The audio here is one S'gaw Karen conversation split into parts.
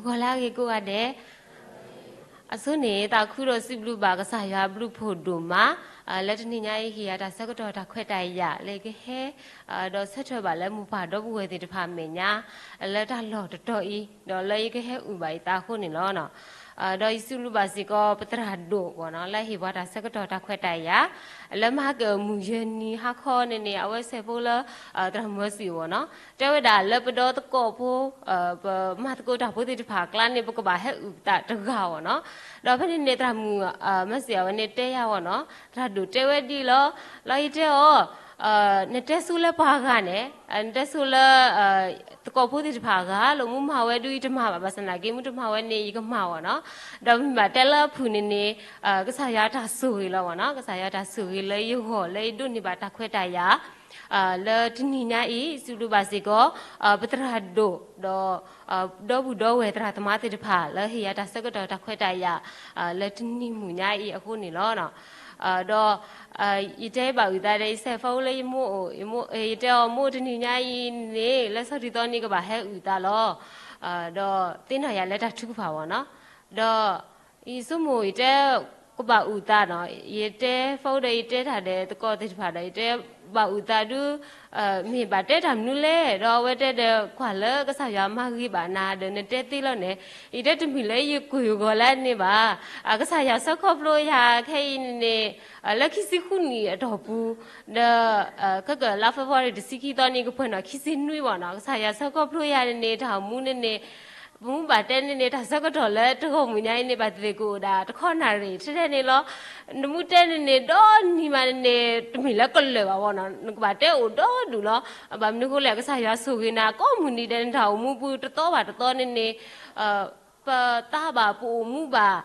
ဂီၤလၢအဂ့ၤကိးဂၤဒဲး, အဆိန့ၣ် သးခုဒီးစံးဘျုးဘၣ်ကစၢ်ယွၤဘျုးဖှိၣ်ဒိၣ်မး, လၢတနံၤညါအံၤဟ့ၣ်ယၤတၢ်ဆၢကတီၢ်တၢ်ခွဲးတၢ်ယာ် လၢယကဟဲ ဒီးဆၢထၢၣ်ဘၣ်လၢမိၢ်ပၢ်ဒီပုၢ်ဝဲၢ်သ့ၣ်တဖၣ်အမဲာ်ညါ လၢတၢ်လီၢ်တတီၤအံၤ ဒီးလၢယကဟဲအုၣ်ဘၣ်ယသးအဃိန့ၣ်လီၤ. ဒီးယစံးဘျုးဘၣ်စ့ၢ်ကီး ပသရၣ်ဒိၣ်ဘၣ်နီၤ လၢဟ့ၣ်ပှၤတၢ်ဆၢကတီၢ်တၢ်ခွဲးတၢ်ယာ် လၢမၤကမုၢ်ယဲၢ်နံၤဟါခီန့ၣ်န့ၣ် အဝဲစဲးဖိလၢ သရၣ်မုၣ်စံးဘၣ်နီၤ တဲဝဲဒၣ်လၢပဒီသကိးဖိ ပမၤသကိးတၢ်ဖိသ့ၣ်တဖၣ်အကျါန့ၣ် ပကဘၣ်ဟဲအုၣ်သးတဂၤဘၣ်နီၤ. ဒီးဖဲန့ၣ်န့ၣ် သရၣ်မုၣ်မၤစၢၤအဝဲန့ၣ်တဲယၤဘၣ်နီၤ သရၣ်ဒိၣ်တဲဝဲဒ်အံၤလီၤ, လီၤယတဲအီၤ နတဲဆိလၢပှၤဂၤန့ၣ် နတဲဆိလၢ သကိးဖိသ့ၣ်တဖၣ်အဂၤ လၢမူမၤဝဲဒုးယတမၤဘၣ် ဘၣ်ဆၣ်သနာ်က့ မူတမၤဝဲန့ၣ် ယကမၤဘၣ်နီၤ. ဒီးမ့ၢ်ဘၣ်တဲလၢအဖုၣ်န့ၣ်န့ၣ် ကစၢ်ယွၤတၢ်ဆိၣ်ဂ့ၤလီၤဘၣ်နီၤ ကစၢ်ယွၤတၢ်ဆိၣ်ဂ့ၤလၢယဂီၢ် လၢယဒိးန့ၢ်ဘၣ်တၢ်ခွဲးတၢ်ယာ် လၢတနံၤညါအံၤ စံးဘျုးဘၣ်စ့ၢ်ကီး ပသရၣ်ဒိၣ် ဒီး ဒီပုၢ်ဒီဝဲၢ်သရၣ်သမါသ့ၣ်တဖၣ် လၢဟ့ၣ်ယၤတၢ်ဆၢကတီၢ်တၢ်ခွဲးတၢ်ယာ် လၢတနံၤမုၢ်ညါအံၤအဃိန့ၣ်လီၤ. ဒီး ယတဲဘၣ်အုၣ်သးဒီး ယစဲးဖိလၢယမိၢ်အိၣ် ယတဲအီၤမိၢ်တနံၤညါအံၤန့ၣ် လၢဆီဒံၣ်သီန့ၣ်ကဘၣ်ဟဲအုၣ်သးလီၤ. ဒီးသ့ၣ်နီၣ်ယၤလၢတၢ်ထုကဖၣ်ဘၣ်နီၤ. ဒီး ယဆိကမိၣ်ယတဲ ကဘၣ်အုၣ်သးနီၤ ယတဲဖိဒီးယတဲတၢ်ဒီးသကိးသ့ၣ်တဖၣ်ဒီး ယတဲဘၣ်အုၣ်သးဒုး မ့ၢ်ဘၣ်တဲတၢ်မနုၤလဲၣ် ဒီးအဝဲတဲဒီး ကွၢ်လၢကစၢ်ယွၤမၤဂ့ၤဘၣ်နၤဒီး နတဲသ့လီၤန့ၣ် ယတဲတမ့ၢ်လၢယကွၢ်ဂီၤလၢန့ၣ်ဘၣ်. ကစၢ်ယွၤဆၢခီဖျိယၤခဲအံၤန့ၣ်န့ၣ် လၢခံဆံဃုနံၣ်အတီၢ်ပူၤ ဒီး ခဲကလါ February တဆံခံသီန့ၣ် ကပှဲၤနီၣ်ခံဆံနွံဘၣ်နီၤ ကစၢ်ယွၤဆၢခီဖျိယၤန့ၣ်န့ၣ် တၢ်အိၣ်မူန့ၣ်န့ၣ် ပမူဘၣ်တဲန့ၣ်န့ၣ် တၢ်ဆၢကတီၢ်လၢတဂီၢ်မုၢ်ညါအံၤန့ၣ် ဘၣ်သ့ၣ်သ့ၣ်ကအိၣ်ဒၣ်တခီနၣ်ရံၣ်ထဲထဲန့ၣ်လီၤ. နမူတဲန့ၣ်န့ၣ် ဒီနံၤမးန့ၣ်န့ၣ် တမ့ၢ်လၢကလၢာ်ဘၣ်ဘၣ်နီၤ နကဘၣ်တဲအိၣ်ဒီဒူၣ်လီၤ. ဘၣ်မနုၤဃိလဲၣ် ကစၢ်ယွၤဆိၣ်ဂ့ၤနၤ ကိးမုၢ်နံၤဒဲးန့ၣ် တၢ်အိၣ်မူပူၤတသီဘၣ်တသီန့ၣ်န့ၣ် ပသးဘၣ် ပအိၣ်မူဘၣ်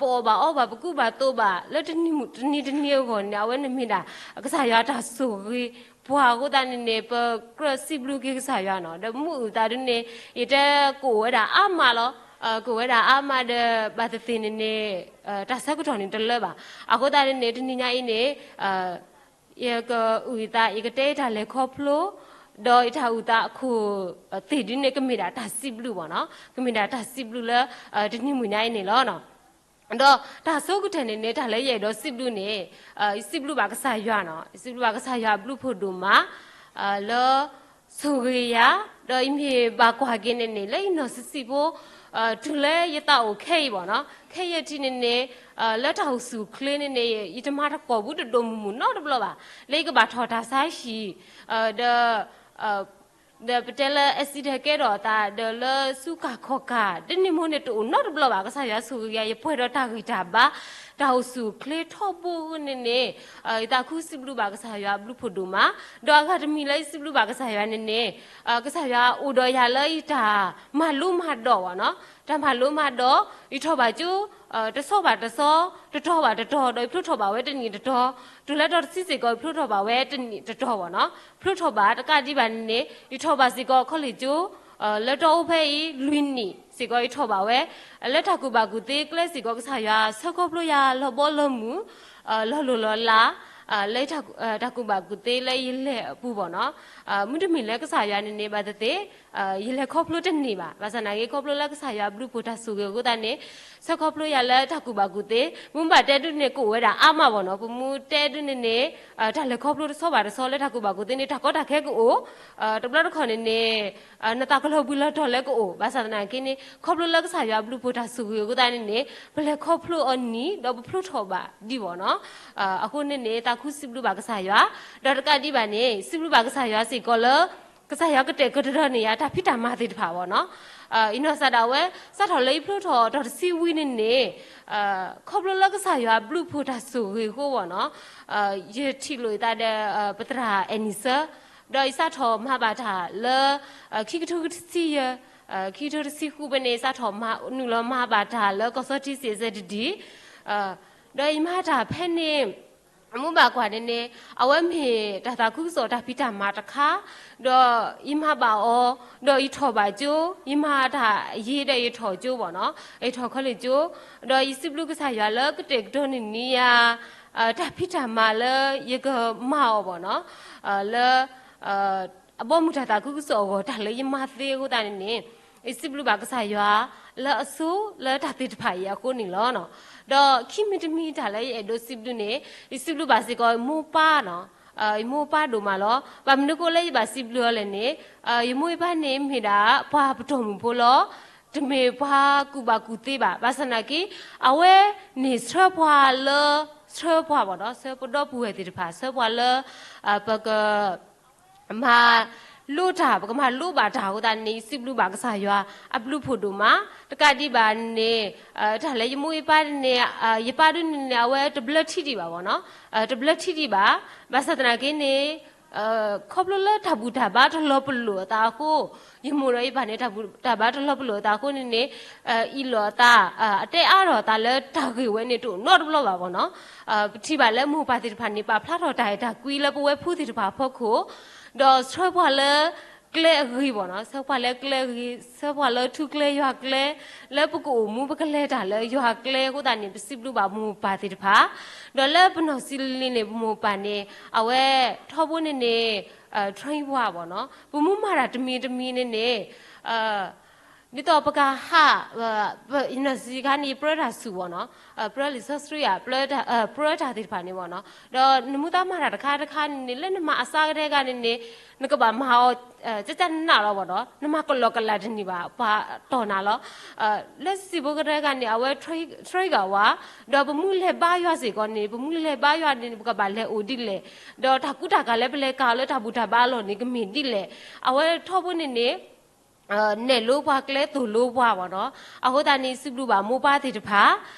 ပအီၣ်ဘၣ်အီဘၣ် ပကူဘၣ်သိးဘၣ် လၢတနံၤတနံၤအဂီၢ်န့ၣ် အဝဲန့ၣ်မ့ၢ်ဒၣ် ကစၢ်ယွၤတၢ်ဆိၣ်ဂ့ၤပှၤအဃိသတးန့ၣ်န့ၣ် ပကြၢးစံးဘျုးက့ၤကစၢ်ယွၤနီၤ ဒီးမ့ၢ်အုၣ်သးဒုန့ၣ် ယတဲကအိၣ်ဝဲဒၣ်အါမးလီၤ. ကအိၣ်ဝဲဒၣ်အါမးဒီး ဘၣ်သ့ၣ်သ့ၣ်န့ၣ်န့ၣ် တၢ်ဆၢကတီၢ်န့ၣ်တလၢဘၣ်. အဃိသတးန့ၣ်န့ၣ် တနံၤညါအံၤန့ၣ် ယကအုၣ်ယသး ယကတဲယတၢ်လဲၤခီဖျိ ဒီးယတၢ်အုၣ်သးအခိၣ်သ့ၣ်ဒ်န့ၣ် ကမ့ၢ်ဒၣ်တၢ်စံးဘျုးဘၣ်နီၤ ကမ့ၢ်ဒၣ်တၢ်စံးဘျုးလၢ တနံၤမုၢ်ညါအံၤန့ၣ်လီၤ. ဒီးတၢ်ဆိကတၢၢ်န့ၣ်န့ၣ် တၢ်လၢယအဲၣ်ဒိးစံးဘျုးန့ၣ် ယစံးဘျုးဘၣ်ကစၢ်ယွၤနီၤ ယစံးဘျုးဘၣ်ကစၢ်ယွၤဘျုးဖှိၣ်ဒိၣ်မး လၢ ဆိၣ်ဂ့ၤယၤ ဒီးယမ့ၢ်ဘၣ်ကွၢ်က့ၤန့ၣ်န့ၣ် လၢယနီၢ်ဆံးဆံးဖိ တုၤလၢယသးအိၣ်ခဲအံၤဘၣ်နီၤ ခဲအံၤထံးန့ၣ်န့ၣ် လၢတၢ်အိၣ်ဆူၣ်အိၣ်ချ့န့ၣ်န့ၣ် ယတမၤတကိးဘူးတဒိၣ်မုၢ်မုၢ်နီတဘျီဘၣ် လၢယကဘၣ်ထီၣ်တၢ်ဆါဟံၣ် ဒီး ဒီးပတဲလၢ accident ကဲထီၣ်အသး ဒီးလၢဆူကၢ်ခီၣ်ကၢ် ဒ်န့ၣ်မိၢ်န့ၣ်တအိၣ်နီတဘျီဘၣ် ကစၢ်ယွၤဆိၣ်ဂ့ၤယၤ ယပှဲၤဒီးတၢ်ဂံၢ်တၢ်ဘါ တၢ်အိၣ်ဆူၣ်အိၣ်ချ့ထီဘိန့ၣ်န့ၣ် ယသးခုစံးဘျုးဘၣ်ကစၢ်ယွၤဘျုးဖှိၣ်ဒိၣ်မး ဒီးအဂၤတမံၤလၢယစံးဘျုးဘၣ်ကစၢ်ယွၤန့ၣ်န့ၣ် ကစၢ်ယွၤအိၣ်ဒီးယၤလၢယတၢ်မၤလိမၤဒိးဘၣ်နီၤ တၢ်မၤလိမၤဒိး ယထီၣ်ဘၣ်ကၠိ တဆီဘၣ်တဆီ တတီၤဘၣ်တတီၤ ဒီးယဖျိထီၣ်ဘၣ်ဝဲတနံၣ်တတီၤ တုၤလၢတီတဆံစ့ၢ်ကီး ယဖျိထီၣ်ဘၣ်ဝဲတနံၣ်တတီၤဘၣ်နီၤ ဖျိထီၣ်ဘၣ်တကးဒံးဘၣ်န့ၣ်န့ၣ် ယထီၣ်ဘၣ်စ့ၢ်ကီး college ကၠိ လၢတီအိၣ်ဖဲအံၤ လွံၢ်နံၣ်စ့ၢ်ကီး ယထီၣ်ဘၣ်ဝဲ လၢတၢ်ကူၣ်ဘၣ်ကူၣ်သ့ကျဲစ့ၢ်ကီး ကစၢ်ယွၤဆၢခီဖျိယၤလီၤဘီလီၤမုၢ် လီၤလိၢ်လီၤလး လၢတၢ်ကူၣ်ဘၣ်ကူၣ်သ့လၢယလဲၤအပူၤဘၣ်နီၤ မုၢ်တမ့ၢ်လၢကစၢ်ယွၤန့ၣ်န့ၣ် ဘၣ်သ့ၣ်သ့ၣ် ယလဲၤခီဖျိတန့ၢ်ဘၣ် ဘၣ်ဆၣ်သနာ်က့ ခီဖျိလၢကစၢ်ယွၤဘျုးဖှိၣ်တၢ်ဆိၣ်ဂ့ၤအဃိသတးန့ၣ် ဆၢခီဖျိယၤလၢတၢ်ကူၣ်ဘၣ်ကူၣ်သ့ မ့ၢ်ဘၣ်တဲဒုန့ၣ် ကအိၣ်ဝဲဒၣ်အါမးဘၣ်နီၤ ပမ့ၢ်တဲဒုန့ၣ်န့ၣ် တၢ်လဲၤခီဖျိတဆီဘၣ်တဆီလၢတၢ်ကူၣ်ဘၣ်ကူၣ်သ့န့ၣ် တၢ်ကီတၢ်ခဲကအိၣ် တဘျီတခီၣ်န့ၣ်န့ၣ် နသးကလီၤဘှံးလီၤတီၤလၢကအိၣ် ဘၣ်ဆၣ်သနာ်က့န့ၣ် ခီဖျိလၢကစၢ်ယွၤဘျုးဖှိၣ်တၢ်ဆိၣ်ဂ့ၤအဃိသတးန့ၣ်န့ၣ် ပလဲၤခီဖျိအီၤနံၤ ဒီးပဖျိထီၣ်ဘၣ်ဒံးဘၣ်နီၤ အဃိန့ၣ်န့ၣ် သးခုစံးဘျုးဘၣ်ကစၢ်ယွၤ ဒီးတကးဒံးဘၣ်န့ၣ် စံးဘျုးဘၣ်ကစၢ်ယွၤစ့ၢ်ကီးလၢ ကစၢ်ယွၤကတဲာ်ကတီၤန့ၢ်ယၤတၢ်ဖံးတၢ်မၤသ့ၣ်တဖၣ်ဘၣ်နီၤ ယနီၢ်ကစၢ်ဒၣ်ဝဲ စးထီၣ်လၢယဖျိထီၣ်တီၢ်တဆံဝံၤန့ၣ်န့ၣ် ခီဖျိလၢကစၢ်ယွၤဘျုးဖှိၣ်တၢ်ဆိၣ်ဂ့ၤအဃိဘၣ်နီၤ ယထံၣ်လိာ်အသးဒီး ပသရၣ်အဲၣ်နံၣ်စၢ ဒီးယစးထီၣ်မၤဘၣ်တၢ်လၢ ခံကထိတဆံယဲၢ် ခံကထိတဆံဃုဖဲန့ၣ် ယစးထီၣ်မၤနုာ်လီၤမၤဘၣ်တၢ်လၢကီၢ်စီထံစံးစဲတဒံး ဒီးယမၤတၢ်ဖဲန့ၣ် မူဘၣ်ကွၢ်န့ၣ်န့ၣ် အဝဲမ့ၢ်တၢ်သးခုကစီၣ်တၢ်ဖံးတၢ်မၤတခါ ဒီးယမၤဘၣ်အီၤ ဒီးယထီၣ်ဘၣ်ကၠိ ယမၤတၢ်ယ့ဒီးယထီၣ်ကၠိဘၣ်နီၤ ယထီၣ်ခီလ့ၣ်ကၠိ ဒီးယစံးဘျုးကစၢ်ယွၤလၢကတဲာ်ကတီၤန့ၢ်န့ၢ်ယၤ တၢ်ဖံးတၢ်မၤလၢယကမၤအီၤဘၣ်နီၤ လၢ အဘီအမုၢ်တၢ်သးခုကစီၣ်အဂီၢ် တၢ်လၢယမၤသ့အဃိသတးန့ၣ်န့ၣ် ယစံးဘျုးဘၣ်ကစၢ်ယွၤ လၢအဆိလၢတၢ်သ့ၣ်တဖၣ်အံၤအဃိန့ၣ်လီၤ. ဒီးခံမံၤတမံၤတၢ်လၢယအဲၣ်ဒိးစံးဘျုးန့ၣ်, ယစံးဘျုးဘၣ်စ့ၢ်ကီးယမိၢ်ပၢ်, ယမိၢ်ပၢ်ဒိၣ်မးလီၤ. ဘၣ်မနုၤအဃိလၢယဘၣ်စံးဘျုးအီၤလဲၣ်န့ၣ်, ယမိၢ်ယပၢ်န့ၣ်မ့ၢ်ဒၣ်ပှၤပတီၢ်မုၢ်ဖိလီၤ. တမ့ၢ်ပှၤကူၣ်ဘၣ်ကူၣ်သ့ဘၣ်. ဘၣ်ဆၣ်သနာ်က့ အဝဲန့ၣ်ဆှၢပှၤလၢ, ဆှၢပှၤဘၣ်နီၤ, ဆှၢပဒီပုၢ်ဝဲၢ်သ့ၣ်တဖၣ်, ဆှၢပှၤလၢ ပက မၤလိတၢ်, ပကမၤလိဘၣ်တၢ်အဃိသတးန့ၣ် ယစံးဘျုးဘၣ်ကစၢ်ယွၤအဘျုးဖှိၣ်ဒိၣ်မး. တကးဒံးဘၣ်န့ၣ်, တၢ်လၢယမိၢ်ယပၢ်န့ၣ်, ယပၢ်ဒုန့ၣ်န့ၣ် အဝဲတဘျၢထံဒံးဘၣ်ဘၣ်နီၤ, တဘျၢထံဒံးဘၣ်. ဘၣ်ဆၣ်သနာ်က့န့ၣ်, ခီဖျိလၢတၢ်ဘူၣ်တၢ်ဘါတလီၤပလိာ်အသးအဃိ, ယမိၢ်ဒီးယပၢ်န့ၣ် တၢ်ဘူၣ်တၢ်ဘါတလီၤပလိာ်အသးအဃိန့ၣ်န့ၣ်, အ့ၣ်လိာ်အသး, အတဲအါထီၣ်အသးလၢတၢ်ဂ့ၢ်ဝဲန့ၣ်တအိၣ်နီတဘျီဘၣ်ဘၣ်နီၤ. ပထံၣ်ဘၣ်လၢမိၢ်ပၢ်သ့ၣ်တဖၣ်န့ၣ် ပာ်ဖျါထီၣ်တၢ်အဲၣ်တၢ်ကွံလၢပဝဲဖိသ့ၣ်တဖၣ်အဖီခိၣ်, ဒီးဆှၢပှၤလၢကျဲအဂ့ၤဘၣ်နီၤ, ဆှၢပှၤလၢကျဲအဂ့ၤ, ဆှၢပှၤလၢထူကျဲယွၤကျဲ, လၢပကအိၣ်မူပကလဲၤတၢ်လၢယွၤကျဲအဃိသတးန့ၣ် ပစံးဘျုးဘၣ်မိၢ်ပၢ်သ့ၣ်တဖၣ်. ဒီးလၢပနီၢ်စံလ့လ့န့ၣ် ပမိၢ်ပၢ်န့ၣ် အဝဲထီဘိန့ၣ်န့ၣ်, train ပှၤဘၣ်နီၤ, ပမူမၤတၢ်တမံၤတမံၤန့ၣ်န့ၣ်, ဒ်သိးပကဟး, နီၢ်စံခါန့ၣ် ပြၢတၢ်ဆူၣ်ဘၣ်နီၤ, ပြၢလံာ်စီဆှံဧါ, ပြၢတၢ်သ့ၣ်တဖၣ်န့ၣ်ဘၣ်နီၤ. ဒီးနမူသးမၤတၢ်တခါတခါန့ၣ်န့ၣ် လၢနမၤအစှၤကတၢၢ်တဂၤန့ၣ်န့ၣ်, နကဘၣ်မၤအီၤ, ကကနးလီၤဘၣ်နီၤ, နမၤကလီကလးတန့ၢ်ဘၣ်, ပှၤတီၢ်နၤလီၤ. လၢစံၣ်ဖိကတၢၢ်တဂၤန့ၣ် အဝဲ train ဂၤဝဲ, ဒီးပမူလဲၤဘါယွၤစ့ၢ်ကီးန့ၣ် ပမူလဲၤဘါယွၤန့ၣ် ပကဘၣ်လဲၤအိၣ်ဒ်လဲၣ်, ဒီးတၢ်ကူတၢ်ကၤလၢပလဲၤကၤလၢတၢ်ဘူၣ်တၢ်ဘါအလီၢ်န့ၣ် ကမ့ၢ်ဒ်လဲၣ်. အဝဲထီဘိန့ၣ်န့ၣ် နဲၣ်လိပှၤကျဲသိၣ်လိပှၤဘၣ်နီၤ. အဃိသတးန့ၣ် ယစံးဘျုးဘၣ်မိၢ်ပၢ်သ့ၣ်တဖၣ်,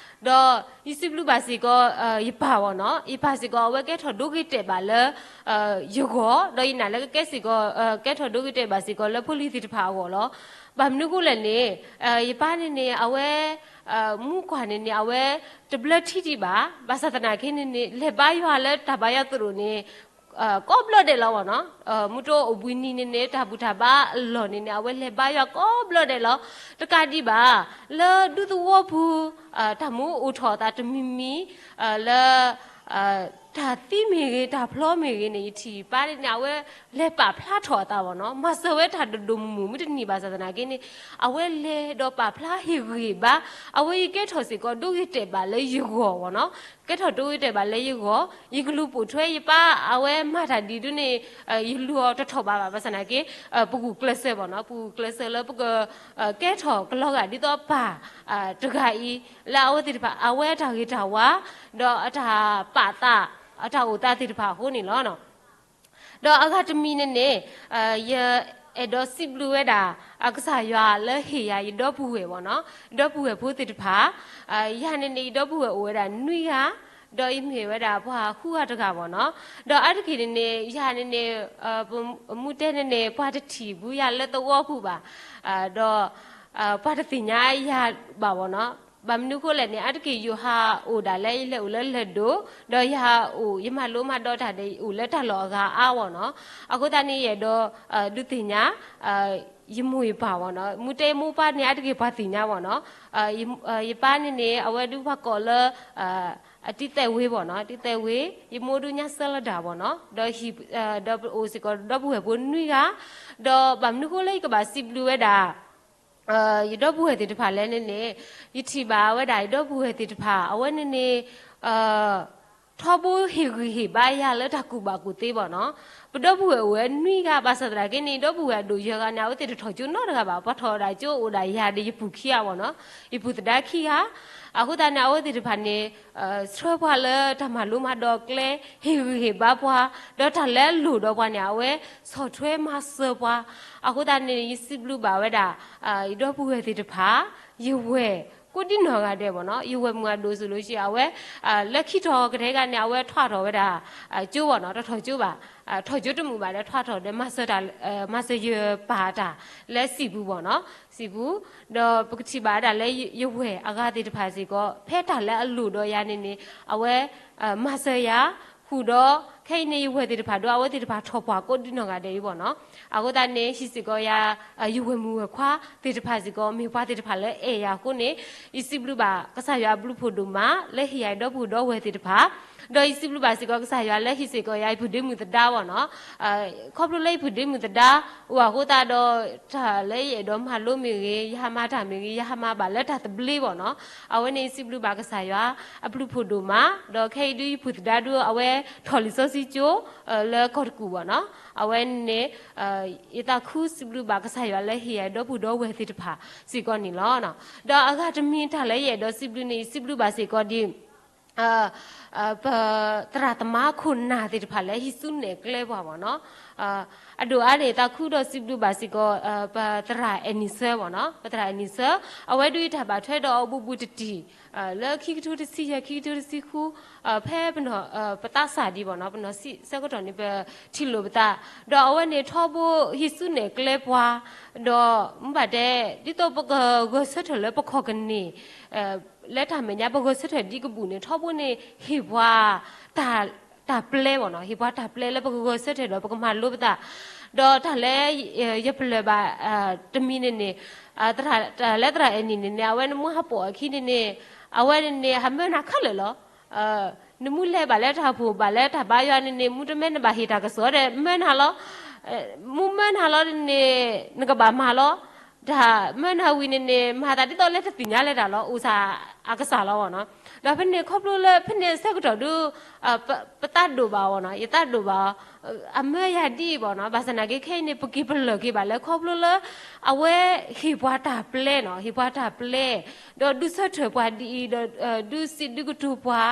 ဒီးယစံးဘျုးဘၣ်စ့ၢ်ကီး, ယပၢ်ဘၣ်နီၤ, ယပၢ်စ့ၢ်ကီး အဝဲကဲထီၣ်ဒိဂ့ၤတဲာ်ဘၣ်လၢ ယဂီၢ်, ဒီးယနာ်လၢကကဲစ့ၢ်ကီး, ကဲထီၣ်ဒိဂ့ၤတဲာ်ဘၣ်စ့ၢ်ကီးလၢဖိလံၤသ့ၣ်တဖၣ်အဂီၢ်လီၤ. ဘၣ်မနုၤအဃိလဲၣ်န့ၣ်, ယပၢ်န့ၣ်န့ၣ် အဝဲ မူကွၢ်န့ၣ်န့ၣ် အဝဲတဘျၢထံဒံးဘၣ်, ဘၣ်ဆၣ်သနာ်က့န့ၣ်န့ၣ် လဲၤဘါယွၤလၢတၢ်ဘါယွၤသရိာ်န့ၣ် ကိးဘျီဒဲးလီၤဘၣ်နီၤ. မူတအိၣ်ဘှံးနံၤန့ၣ်န့ၣ် တၢ်ဘူၣ်တၢ်ဘါအလီၢ်န့ၣ်န့ၣ် အဝဲလဲၤဘါယွၤကိးဘျီဒဲးလီၤ. တကးဒံးဘၣ် လၢဒူသဝီပူၤ တၢ်မူအိၣ်ထီၣ်အသးတမံၤမံၤ လၢ တၢ်သံမ့ၢ်ဂ့ၤ တၢ်ဖျီမ့ၢ်ဂ့ၤန့ၣ် ယထံၣ်ပၢ်န့ၣ်န့ၣ် အဝဲလဲၤပာ်ဖျါထီၣ်အသးဘၣ်နီၤ. မၤစၢၤဝဲတၢ်ဒိၣ်ဒိၣ်မုၢ်မုၢ် မုၢ်တနံၤဘၣ်ဆၣ်သနာ်က့န့ၣ် အဝဲလဲၤဒီးပာ်ဖျါဟ့ၣ်ဂံၢ်ဟ့ၣ်ဘါ, အဝဲယကဲထီၣ်စ့ၢ်ကီးဒိဂ့ၤတဲာ်ဘၣ်လၢယဂီၢ်ဘၣ်နီၤ. ကဲထီၣ်ဒိဂ့ၤတဲာ်ဘၣ်လၢယဂီၢ်, ယကလူၤပိာ်ထွဲယပၢ် အဝဲမၤတၢ်ဒ်ဒုန့ၣ် ယလူၤအီၤတထီၣ်ဘးဘၣ် ဘၣ်ဆၣ်သနာ်က့ ပဂုာ်ကျဲးစၢးဘၣ်နီၤ, ပဂုာ်ကျဲးစၢးလၢပက ကဲထီၣ်ကလီၤဂာ်ဒ်သိးပၢ်တဂၤအံၤ လၢအဝဲသ့ၣ်တဖၣ် အဝဲအတၢ်ဂ့ၤတၢ်ဝါ ဒီးအတၢ်ပာ်သး အတၢ်အိၣ်သးသ့ၣ်တဖၣ်အဃိန့ၣ်လီၤ. ဒီးအဂၤတမံၤန့ၣ်န့ၣ် ယအဲၣ်ဒိးစံးဘျုးဝဲဒၣ် ကစၢ်ယွၤလၢဟ့ၣ်ယၤယဒီပုၢ်ဝဲၢ်ဘၣ်နီၤ, ဒီပုၢ်ဝဲၢ်ဖိသ့ၣ်တဖၣ်, ယၤန့ၣ်န့ၣ် ယဒီပုၢ်ဝဲၢ်အိၣ်ဝဲဒၣ်နွံဂၤ, ဒီးယမ့ၢ်ဝဲဒၣ်ပှၤဃုဂၤတဂၤဘၣ်နီၤ. ဒီးအါတက့ၢ်န့ၣ်န့ၣ် ယၤန့ၣ်န့ၣ် ပမူတဲန့ၣ်န့ၣ် ပှၤတထံၣ်ဘူးယၤလၢသဝီပူၤဘၣ်, ဒီး ပှၤတသ့ၣ်ညါယၤဘၣ်ဘၣ်နီၤ. ဘၣ်မနုၤအဃိလဲၣ်န့ၣ် အါတက့ၢ်ယိၤဟၣ်အိၣ်ဒၣ်လၢ ယလဲၤအိၣ်လၢလဲၤဒိၣ်, ဒီးယဟးအိၣ် ယမၤလိမၤဒိးတၢ်ဒီး အိၣ်လၢတၢ်လီၢ်အဂၤအါဘၣ်နီၤ. အဃိသတးန့ၣ် ယအဲၣ်ဒိး ဒုးသ့ၣ်ညါ ယမိၢ်ယပၢ်ဘၣ်နီၤ. မူတဲမိၢ်ပၢ်န့ၣ် အါတက့ၢ်ပှၤသ့ၣ်ညါဘၣ်နီၤ. ယပၢ်န့ၣ်န့ၣ် အဝဲဒုးပှၤကိးလၢ အတံသဲးဝ့ဘၣ်နီၤ, တံသဲးဝ့, ယမိၢ်ဒုးညါစၢလၢဒၣ်ဘၣ်နီၤ, ဒီး ဒီးအိၣ်စ့ၢ်ကီးဒီပုၢ်ဝဲၢ်ဖိနွံဂၤ, ဒီးဘၣ်မနုၤအဃိလၢယကဘၣ်စံးဘျုးဝဲဒၣ် ယဒီပုၢ်ဝဲၢ်သ့ၣ်တဖၣ်လဲၣ်န့ၣ်န့ၣ်, ယထံၣ်ဘၣ်ဝဲဒၣ်ယဒီပုၢ်ဝဲၢ်သ့ၣ်တဖၣ် အဝဲန့ၣ်န့ၣ် ထီဘိဟ့ၣ်ဂံၢ်ဟ့ၣ်ဘါယၤလၢတၢ်ကူၣ်ဘၣ်ကူၣ်သ့ဘၣ်နီၤ. ပဒီပုၢ်ဝဲၢ်အိၣ်ဝဲနွံဂၤ ဘၣ်ဆၣ်သနာ်က့န့ၣ် ဒီပုၢ်ဝဲၢ်အဒိၣ်ယဲၢ်ဂၤန့ၣ် အဝဲသ့ၣ်တထီၣ်ကၠိနီတဂၤဘၣ်, ပှၤထီၣ်ဝဲဒၣ်ကၠိအိၣ်ဒၣ်ယၤဒီး ယပုၢ်ခံဂၤဘၣ်နီၤ, ယပုၢ်သဒါခံဂၤ. အဃိသတးန့ၣ် အဝဲသ့ၣ်တဖၣ်န့ၣ် ဆှၢပှၤလၢတၢ်မၤလိမၤဒိးကျဲ, ဟ့ၣ်ဂံၢ်ဟ့ၣ်ဘါပှၤ, ဒီးတၢ်လၢအလိၣ်ဒီးပှၤန့ၣ် အဝဲဆီၣ်ထွဲမၤစၢၤပှၤ. အဃိသတးန့ၣ် ယစံးဘျုးဘၣ်ဝဲဒၣ် ယဒီပုၢ်ဝဲၢ်သ့ၣ်တဖၣ်, ယဝဲၢ် ကိးဒံနီၢ်ဂၤဒဲးဘၣ်နီၤ, ယဝဲၢ်မုၢ်အဒိၣ်စ့ၢ်ကီး အဝဲ လၢခံထီၣ်ကတၢၢ်တဂၤန့ၣ် အဝဲထွဲထီၣ်ဝဲဒၣ် ကၠိဘၣ်နီၤ, တထီၣ်ကၠိဘၣ်, ထီၣ်ကၠိတမုာ်ဘၣ်ဒီး ထွဲထီၣ်ဒီး မၤစၢၤယပၢ်တၢ်လၢစံၣ်ပူၤဘၣ်နီၤ, စံၣ်ပူၤ, ဒီးပကထံၣ်ဘၣ်ဝဲဒၣ်လၢယဝဲၢ်အဂၤသ့ၣ်တဖၣ်စ့ၢ်ကီး ဖဲတၢ်လၢအလိၣ်ဒီးယၤန့ၣ်န့ၣ် အဝဲ မၤစၢၤယၤ ဃုာ်ဒီး ခဲအံၤန့ၣ် ယဝဲၢ်သ့ၣ်တဖၣ်ဒီး အဝဲသ့ၣ်တဖၣ်ထီၣ်ပှၢ်ကိးဒံနီၢ်ဂၤဒဲးအံၤဘၣ်နီၤ. အဃိသတးန့ၣ် ဟံးစ့ၢ်ကီးယၤ ယဝဲၢ်မုၣ်ဝဲၢ်ခွါသ့ၣ်တဖၣ်စ့ၢ်ကီး မ့ၢ်ပှၤသ့ၣ်တဖၣ်လၢအဲၣ်ယၤအဃိန့ၣ် ယစံးဘျုးဘၣ်ကစၢ်ယွၤအဘျုးဖးဒိၣ်မး လၢဟ့ၣ်ယၤဒီပုၢ်ဒီဝဲၢ်သ့ၣ်တဖၣ်, ဒီးယစံးဘျုးဘၣ်စ့ၢ်ကီးကစၢ်ယွၤလၢဟ့ၣ်စ့ၢ်ကီးယၤ ယပုၢ်ဒ့မုၣ်သဒါဘၣ်နီၤ. ခီဖျိလၢယပုၢ်ဒ့မုၣ်သဒါ အိၣ်အဃိသတးဒီး တၢ်လၢယအဲၣ်ဒိးမၤလိမ့ၢ်ဂ့ၤ, ယဟးမၤတၢ်မ့ၢ်ဂ့ၤ, ယဟးမၤဘၣ်လၢတၢ်သဘျ့ဘၣ်နီၤ. အဝဲန့ၣ်ယစံးဘျုးဘၣ်ကစၢ်ယွၤ အဘျုးဖးဒိၣ်မး, ဒီးခဲအံၤဒုးယပုၢ်သဒါဒုး အဝဲထီၣ်လံာ်စီဆှံကၠိ လၢကီၢ်တကူၣ်ဘၣ်နီၤ. အဝဲန့ၣ် ယသးခုစံးဘျုးဘၣ်ကစၢ်ယွၤလၢဟ့ၣ်ယၤဒီပုၢ်ဒီဝဲၢ်သ့ၣ်တဖၣ်စ့ၢ်ကီးန့ၣ်လီၤ. ဒီးအဂၤတမံၤတၢ်လၢယအဲၣ်ဒိးစံးဘျုးန့ၣ် ယစံးဘျုးဘၣ်စ့ၢ်ကီးဒ် ပသရၣ်သမါခိၣ်နၢ်သ့ၣ်တဖၣ်လၢဟံးစုနဲၣ်ကျဲပှၤဘၣ်နီၤ. အဒိၣ်အါန့ၣ် သးခုဒီးစံးဘျုးဘၣ်စ့ၢ်ကီး ပသရၣ်အဲၣ်နံၣ်စၢဘၣ်နီၤ. ပသရၣ်အဲၣ်နံၣ်စၢ အဝဲဒုးယတၢ်ဘၣ်ထွဲဒီးအဘူးဘူးတတံၢ် လၢခံကထိတဆံယဲၢ် ခံကထိတဆံဃု ဖဲပနီၢ် ပသးစၢ်ဒံးဘၣ်နီၤ, ပနီၢ်ဆံးဆၢကတီၢ်န့ၣ် ပထံၣ်လိာ်ပသး, ဒီးအဝဲန့ၣ်ထီဘိဟံးစုနဲၣ်ကျဲပှၤ, ဒီးမ့ၢ်ဘၣ်တဲ ဒ်သိးပကဂဲၤဆၢထၢၣ်လၢပခီၣ်ကန့ၢ် လၢတၢ်မဲာ်ညါ ပဂဲၤဆၢထၢၣ်ဒ်ကဘူၣ်န့ၣ် ထီဘိန့ၣ် ဟ့ၣ်ပှၤ တၢ်ပျဲဘၣ်နီၤ, ဟ့ၣ်ပှၤတၢ်ပျဲလၢပကဂဲၤဆၢထၢၣ်ဒီးပကမၤလိပသး, ဒီးတၢ်လၢ ယပလၢၢ်ဘၣ် တမံၤန့ၣ်န့ၣ် တၢ်လၢသရၣ်အဲၣ်နံၣ်န့ၣ်န့ၣ် အဝဲနမ့ၢ်ဟးပိာ်အခံန့ၣ်န့ၣ် အဝဲန့ၣ်န့ၣ် ဟးမၢနၤခဲလၢာ်လီၤ. နမ့ၢ်လဲၤဘၣ်လၢတၢ်အိၣ်ဖှိၣ် ဘၣ်လၢတၢ်ဘါယွၤန့ၣ်န့ၣ် မ့ၢ်တမ့ၢ်နဘၣ်ဟ့ၣ်တၢ်ကစီၣ်ဒီး မၢနၤလီၤ. မ့ၢ်မၢနၤလီၤန့ၣ်န့ၣ် နကဘၣ်မၤလီၤ. တၢ်မၢနၤဝံၤန့ၣ်န့ၣ် မၤသးဒ်သိးလၢတသ့ၣ်ညါလၢၤတၢ်လီၤ, အိၣ်စၢ်အကစၢ်လီၤဘၣ်နီၤ. ဒီးဖဲန့ၣ်ခီဖျိလၢ ဖဲန့ၣ်အဆၢကတီၢ်ဒုး ပသးဒိၣ်ဘၣ်အီၤနီၤ, ယသးဒိၣ်ဘၣ်အီၤ, အမၢယၤဒ်အံၤဘၣ်နီၤ. ဘၣ်ဆၣ်သနာ်က့ ခဲအံၤန့ၣ် ပက့ၤပလၢၢ်က့ၤဘၣ်လၢခီဖျိလၢ အဝဲဟ့ၣ်ပှၤတၢ်ပျဲနီၤ, ဟ့ၣ်ပှၤတၢ်ပျဲ, ဒီးဒုးဆၢထၢၣ်ပှၤဒ်အံၤ, ဒီးဒုးစံးဒုးကတိၤပှၤ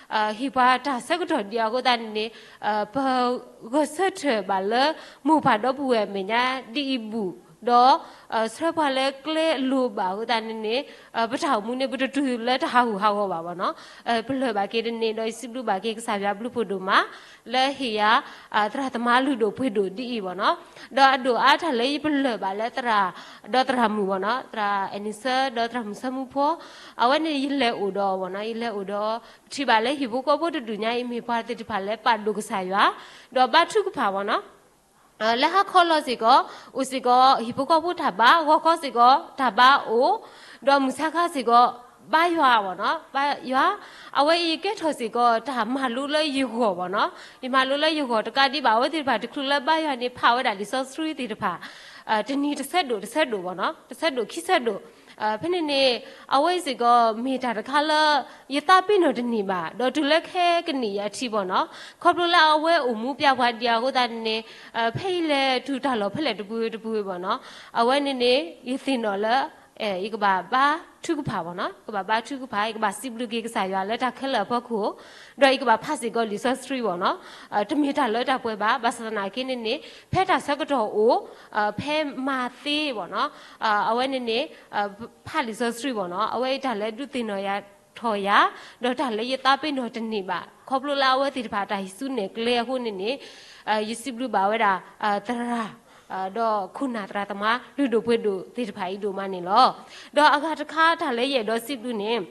ဟ့ၣ်ပှၤတၢ်ဆၢကတီၢ်ဒ်အံၤအဃိသတးန့ၣ်န့ၣ် ပဂဲၤဆၢထၢၣ်ဘၣ်လၢ မိၢ်ပၢ်ဒီပုၢ်ဝဲၢ်အမဲာ်ညါဒ်အံၤဘူၣ်, ဒီး ဆှၢပှၤလၢကျဲအလိၤဘၣ်အဃိသတးန့ၣ်န့ၣ် ပတၢ်အိၣ်မူန့ၣ် ပတတုၤလၢတၢ်ဟးဂူာ်ဟးဂီၤဘၣ်ဘၣ်နီၤ. ပလၢၢ်ဘၣ်က့ၤတန့ၣ်ဒီး ယစံးဘျုးဘၣ်က့ၤကစၢ်ယွၤဘျုးဖးဒိၣ်မး လၢဟ့ၣ်ယၤ သရၣ်သမါလုၢ်ဒိၣ်ပှ့ၤဒိၣ်ဒ်အံၤဘၣ်နီၤ. ဒီးအဒိၣ်အါတၢ်လၢယပလၢၢ်ဘၣ်လၢသရၣ် ဒီးသရၣ်မုၣ်ဘၣ်နီၤ, သရၣ်အဲၣ်နံၣ်စၢ ဒီးသရၣ်မုၣ်စၢမူဖိ, အဝဲန့ၣ်ယလဲၤအိၣ်ဒီးအီၤဘၣ်နီၤ, ယလဲၤအိၣ်ဒီးအီၤ, ပထံၣ်ဘၣ်လၢဟံၣ်ဖိဃီဖိတဒူၣ်ညါအံၤ မ့ၢ်ပှၤသ့ၣ်တဖၣ်လၢပာ်ဒိၣ်ကစၢ်ယွၤ, ဒီးဘါထုကဖၣ်ဘၣ်နီၤ. လၢဟါခီလီၤစ့ၢ်ကီး အိၣ်စ့ၢ်ကီး ဟံၣ်ဖိဃီဖိတၢ်ဘါ, ဂီၤခီစ့ၢ်ကီး တၢ်ဘါအိၣ်, ဒီးမုၢ်ဆါခါစ့ၢ်ကီး ဘါယွၤဘၣ်နီၤ, ဘါယွၤ, အဝဲအံၤကဲထီၣ်စ့ၢ်ကီး တၢ်မၤလိလၢယဂီၢ်ဘၣ်နီၤ, ယမၤလိလၢယဂီၢ်တကးဒံးဘၣ် အဝဲသ့ၣ်တဖၣ်တချုးလၢဘါယွၤန့ၣ် ဖးဝဲဒၣ်လံာ်စီဆှံသ့ၣ်တဖၣ် တနံၤတဆၢဒိၣ်တဆၢဒိၣ်ဘၣ်နီၤ, တဆၢဒိၣ်ခံဆၢဒိၣ်, ဖဲန့ၣ်န့ၣ် အဝဲစ့ၢ်ကီး မ့ၢ်တၢ်တခါလၢ ယသးပ့ၤနီၣ်တန့ၢ်ဘၣ်, ဒီးတုၤလၢခဲကနံၣ်အံၤအထံးဘၣ်နီၤ, ခီဖျိလၢအဝဲအိၣ်မူပျဲပှၤဒံးအဃိသတးန့ၣ်န့ၣ် ဖဲယလဲၤတုၤတၢ်လီၢ်ဖဲလဲၣ်တပူၤတပူၤဘၣ်နီၤ, အဝဲန့ၣ်န့ၣ် ယသ့ၣ်နီၣ်လၢ ယကဘၣ်ဘါထုကဖၣ်ဘၣ်နီၤ, ယကဘၣ်ဘါထုကဖၣ်, ယကဘၣ်စံးဘျုးက့ၤကစၢ်ယွၤလၢတၢ်ခဲလၢာ်အဖီခိၣ်, ဒီးယကဘၣ်ဖးစ့ၢ်ကီးလံာ်စီဆှံဘၣ်နီၤ, တမ့ၢ်တၢ်လၢတၢ်ပှဲၤဘၣ်, ဘၣ်ဆၣ်သနာ်က့န့ၣ်န့ၣ် ဖဲတၢ်ဆၢကတီၢ်အိၣ် ဖဲမၤသ့ဘၣ်နီၤ, အဝဲန့ၣ်န့ၣ် ဖးလံာ်စီဆှံဘၣ်နီၤ, အဝဲအံၤတၢ်လၢဒုးသ့ၣ်နီၣ်ယၤထီၣ်ယၤ, ဒီးတၢ်လၢယသးပ့ၤနီၣ်တန့ၢ်ဘၣ်, ခီဖျိလၢအဝဲသ့ၣ်တဖၣ်တၢ်ဟံးစုနဲၣ်ကျဲအဃိန့ၣ်န့ၣ် ယစံးဘျုးဘၣ်ဝဲဒၣ် သရၣ် ဒီးခိၣ်နၢ်သရၣ်သမါလုၢ်ဒိၣ်ပှ့ၤဒိၣ်သ့ၣ်တဖၣ်အံၤဒိၣ်မးန့ၣ်လီၤ. ဒီးအဂၤတခါတၢ်လၢယအဲၣ်ဒိးစံးဘျုးန့ၣ်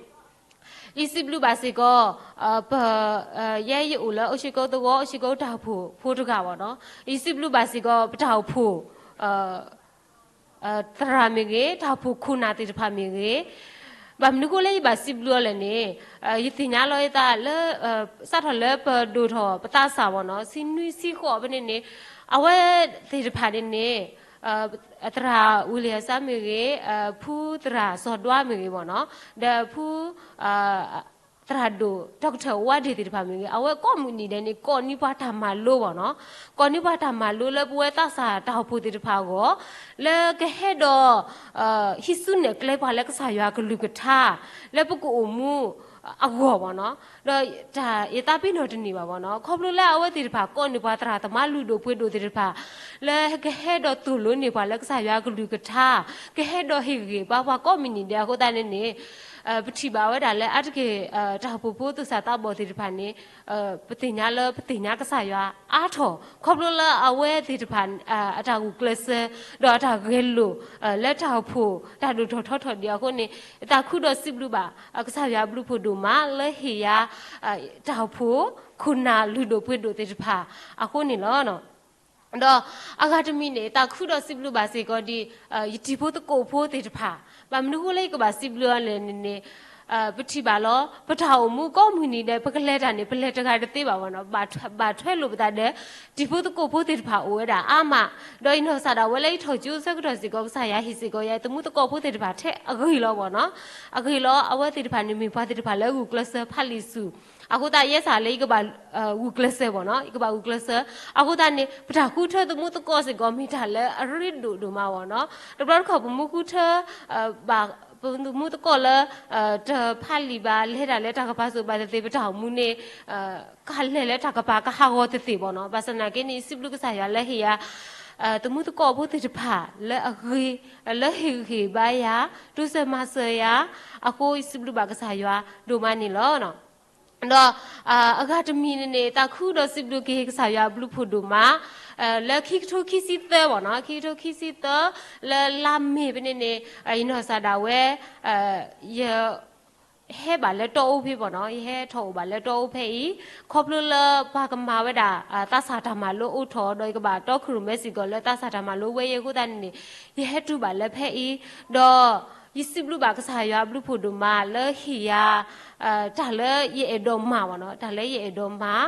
ယစံးဘျုးဘၣ်စ့ၢ်ကီး ပ ယဲယအိၣ်လၢအိၣ်ဆံးကိတဝီ အိၣ်ဆံးကိတၢ်အိၣ်ဖှိၣ်ဖိတဂၤဘၣ်နီၤ, ယစံးဘျုးဘၣ်စ့ၢ်ကီး ပတၢ်အိၣ်ဖှိၣ် သရၣ်မ့ၢ်ဂ့ၤ, တၢ်အိၣ်ဖှိၣ်ခိၣ်နၢ်သ့ၣ်တဖၣ်မ့ၢ်ဂ့ၤ, ဘၣ်မနုၤအဃိလၢယဘၣ်စံးဘျုးအီၤလဲၣ်န့ၣ် ယသ့ၣ်ညါလီၤယသးလၢ စးထီၣ်လၢပဒိၣ်ထီၣ်ပသးစၢ်ဘၣ်နီၤ, ဆံနွံဆံဃိးဖဲန့ၣ်န့ၣ် အဝဲသ့ၣ်တဖၣ်န့ၣ်န့ၣ် သရၣ်ဝံၤလံအစါမ့ၢ်ဂ့ၤ, ဖုသရၣ်စီၤဒွါမ့ၢ်ဂ့ၤဘၣ်နီၤ, ဒီးဖု သရၣ်ဒိၣ် doctor ဝါဒ့ၣ်သ့ၣ်တဖၣ်မ့ၢ်ဂ့ၤ, အဝဲကိးမုၢ်နံၤဒဲးန့ၣ် ကိးန့ၢ်ပှၤတၢ်မၤလိဘၣ်နီၤ, ကိးန့ၢ်ပှၤတၢ်မၤလိလၢပဝဲသးစၢ်တၢ်အိၣ်ဖှိၣ်သ့ၣ်တဖၣ်အဂီၢ်, လၢကဟဲဒီး ဟံးစုနဲၣ်ကျဲပှၤလၢကစၢ်ယွၤကလုၢ်ကထါ လၢပကအိၣ်မူအဂီၢ်ဘၣ်နီၤ, ဒီးတၢ်ယသးပ့ၤနီၣ်တန့ၢ်ဘၣ်ဘၣ်နီၤ, ခီဖျိလၢအဝဲသ့ၣ်တဖၣ်ကိးန့ၢ်ပှၤသရၣ်သမါလုၢ်ဒိၣ်ပှ့ၤဒိၣ်သ့ၣ်တဖၣ် လၢကဟဲဒီးသိၣ်လိန့ၢ်ပှၤလၢကစၢ်ယွၤကလုၢ်ကထါ, ကဟဲဒီးဟ့ၣ်ဂ့ၤဘၣ်ပှၤကိးမုၢ်နံၤဒဲးအဃိသတးန့ၣ်န့ၣ် ပထံၣ်ဘၣ်ဝဲဒၣ်လၢအါတက့ၢ် တၢ်အိၣ်ဖှိၣ်ဖိသူၣ်စၢ်သးဘီၣ်သ့ၣ်တဖၣ်န့ၣ် ပသ့ၣ်ညါလၢပသ့ၣ်ညါကစၢ်ယွၤအါထီၣ် ခီဖျိလၢအဝဲသ့ၣ်တဖၣ် အတၢ်ဂုာ်ကျဲးစၢး ဒီးအတၢ်ဂဲၤလိာ် လၢတၢ်အိၣ်ဖှိၣ်တၢ်ဒိၣ်ထီၣ်ထီထီၣ်ဒံးအဃိန့ၣ် သးခုဒီးစံးဘျုးဘၣ် ကစၢ်ယွၤအဘျုးဖှိၣ်ဒိၣ်မးလၢဟ့ၣ်ယၤ တၢ်အိၣ်ဖှိၣ် ခိၣ်နၢ်လုၢ်ဒိၣ်ပှ့ၤဒိၣ်သ့ၣ်တဖၣ်အဃိန့ၣ်လီၤ. ဒီးအဂၤတမံၤန့ၣ် သးခုဒီးစံးဘျုးဘၣ်စ့ၢ်ကီးဒ် ယတံၤဖိသကိးဖိသ့ၣ်တဖၣ် ဘၣ်မနုၤအဃိလၢယကဘၣ်စံးဘျုးအီၤလဲၣ်န့ၣ်န့ၣ် ပထံၣ်ဘၣ်လီၤ ပတၢ်အိၣ်မူကိးမုၢ်နံၤဒဲး ပကလဲၤတၢ်န့ၣ် ပလဲၤတဂၤတသ့ဘၣ်ဘၣ်နီၤ ဘၣ်ထွဲလိာ်ပသးဒီး တံၤဖိသကိးဖိသ့ၣ်တဖၣ်အိၣ်ဝဲဒၣ်အါမး ဒီးယနီၢ်ကစၢ်ဒၣ်ဝဲလၢယထီၣ်ကၠိဆၢကတီၢ်စ့ၢ်ကီး ကစၢ်ယွၤဟ့ၣ်စ့ၢ်ကီးယၤ သမူသကိးဖိသ့ၣ်တဖၣ်ထဲအဂ့ၤလီၤဘၣ်နီၤ အဂ့ၤလီၤ အဝဲသ့ၣ်တဖၣ်န့ၣ်မ့ၢ်ပှၤသ့ၣ်တဖၣ်လၢဂုာ်ကျဲးစၢးဖးလံာ်ဆူၣ် အဃိသတးယဲစ့ၢ်လၢယကဘၣ် ဂုာ်ကျဲးစၢးဘၣ်နီၤ ယကဘၣ်ဂုာ်ကျဲးစၢး အဃိသတးန့ၣ် ပတၢ်ဃုထၢသမူသကိးစ့ၢ်ကီး မ့ၢ်တၢ်လၢအရ့ဒိၣ်ဒိၣ်မးဘၣ်နီၤ တဘျီတခီၣ်ပမူဃုထၢ ဘၣ် ပသမူသကိးလၢ တဖးလံာ်ဘၣ် လဲၤတၢ်လၢတၢ်ကပၤစိးဘၣ်သ့ၣ်သ့ၣ် ပတၢ်အိၣ်မူန့ၣ် ကလဲၤလၢတၢ်ကပၤကဟးဂီၤသ့ၣ်သ့ၣ်ဘၣ်နီၤ ဘၣ်ဆၣ်သနာ်က့န့ၣ် ယစံးဘျုးကစၢ်ယွၤလၢဟ့ၣ်ယၤ သမူသကိးဖိသ့ၣ်တဖၣ်လၢအဂ့ၤ လၢဟ့ၣ်ဂံၢ်ဟ့ၣ်ဘါယၤ တိစၢၤမၤစၢၤယၤ အဃိယစံးဘျုးဘၣ်ကစၢ်ယွၤဒိၣ်မးန့ၣ်လီၤ. ဒီး အဂၤတမံၤန့ၣ်န့ၣ် သးခုဒီးစံးဘျုးက့ၤကစၢ်ယွၤအဘျုးဖှိၣ်ဒိၣ်မး လၢခံကထိခံဆံသၢဘၣ်နီၤ ခံကထိခံဆံသၢ လၢလါမ့ၤဖဲန့ၣ်န့ၣ် ယနီၢ်ကစၢ်ဒၣ်ဝဲ ယ ဟဲဘၣ်လၢတီအူဖဲဘၣ်နီၤ ယဟဲထီၣ်အိၣ်ဘၣ်လၢတီအူဖဲအံၤ ခီဖျိလၢပှၤကမၤဝဲဒၣ် သးစၢ်တၢ်မၤလိအိၣ်ထီၣ် ဒီးယကဘၣ်တီခိၣ်ရိၣ်မဲစ့ၢ်ကီးလၢသးစၢ်တၢ်မၤလိဝဲအံၤအဃိသတးန့ၣ်န့ၣ် ယဟဲတုၤဘၣ်လၢဖဲအံၤ ဒီး ယစံးဘျုးဘၣ်ကစၢ်ယွၤအဘျုးဖှိၣ်ဒိၣ်မးလၢဟ့ၣ်ယၤ တၢ်လၢယအဲၣ်ဒိးမၤဘၣ်နီၤ တၢ်လၢယအဲၣ်ဒိးမၤ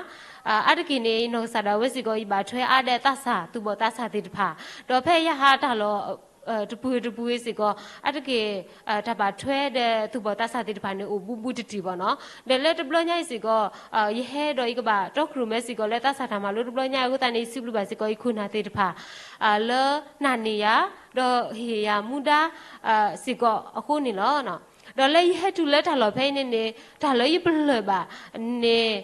အါတက့ၢ်န့ၣ် ယနီၢ်ကစၢ်ဒၣ်ဝဲစ့ၢ်ကီး ယဘၣ်ထွဲအါဒီးသးစၢ် သူၣ်ဘီၣ်သးစၢ်သ့ၣ်တဖၣ် ဒီးဖဲယဟးတၢ်လီၢ် တပူၤတပူၤစ့ၢ်ကီး အါတက့ၢ် တၢ်ဘၣ်ထွဲဒီးသူၣ်ဘီၣ်သးစၢ်သ့ၣ်တဖၣ်န့ၣ် အိၣ်ဘူးဘူးတံၢ်တံၢ်ဘၣ်နီၤ ဒီးလၢတဘျီညါအံၤစ့ၢ်ကီး ယဟဲဒီးယကဘၣ်တီခိၣ်ရိၣ်မဲစ့ၢ်ကီးလၢသးစၢ်တၢ်မၤလိတဘျီညါအံၤအဃိသတးန့ၣ် ယစံးဘျုးဘၣ်စ့ၢ်ကီး ယခိၣ်နၢ်သ့ၣ်တဖၣ် လၢနာ်န့ၢ်ယၤ ဒီးဟ့ၣ်ယၤမူဒါ စ့ၢ်ကီးအဃိန့ၣ်လီၤ. ဒီးလၢယဟဲတုၤလၢတၢ်လီၢ်ဖဲအံၤန့ၣ်န့ၣ် တၢ်လၢယပလၢၢ်ဘၣ်န့ၣ်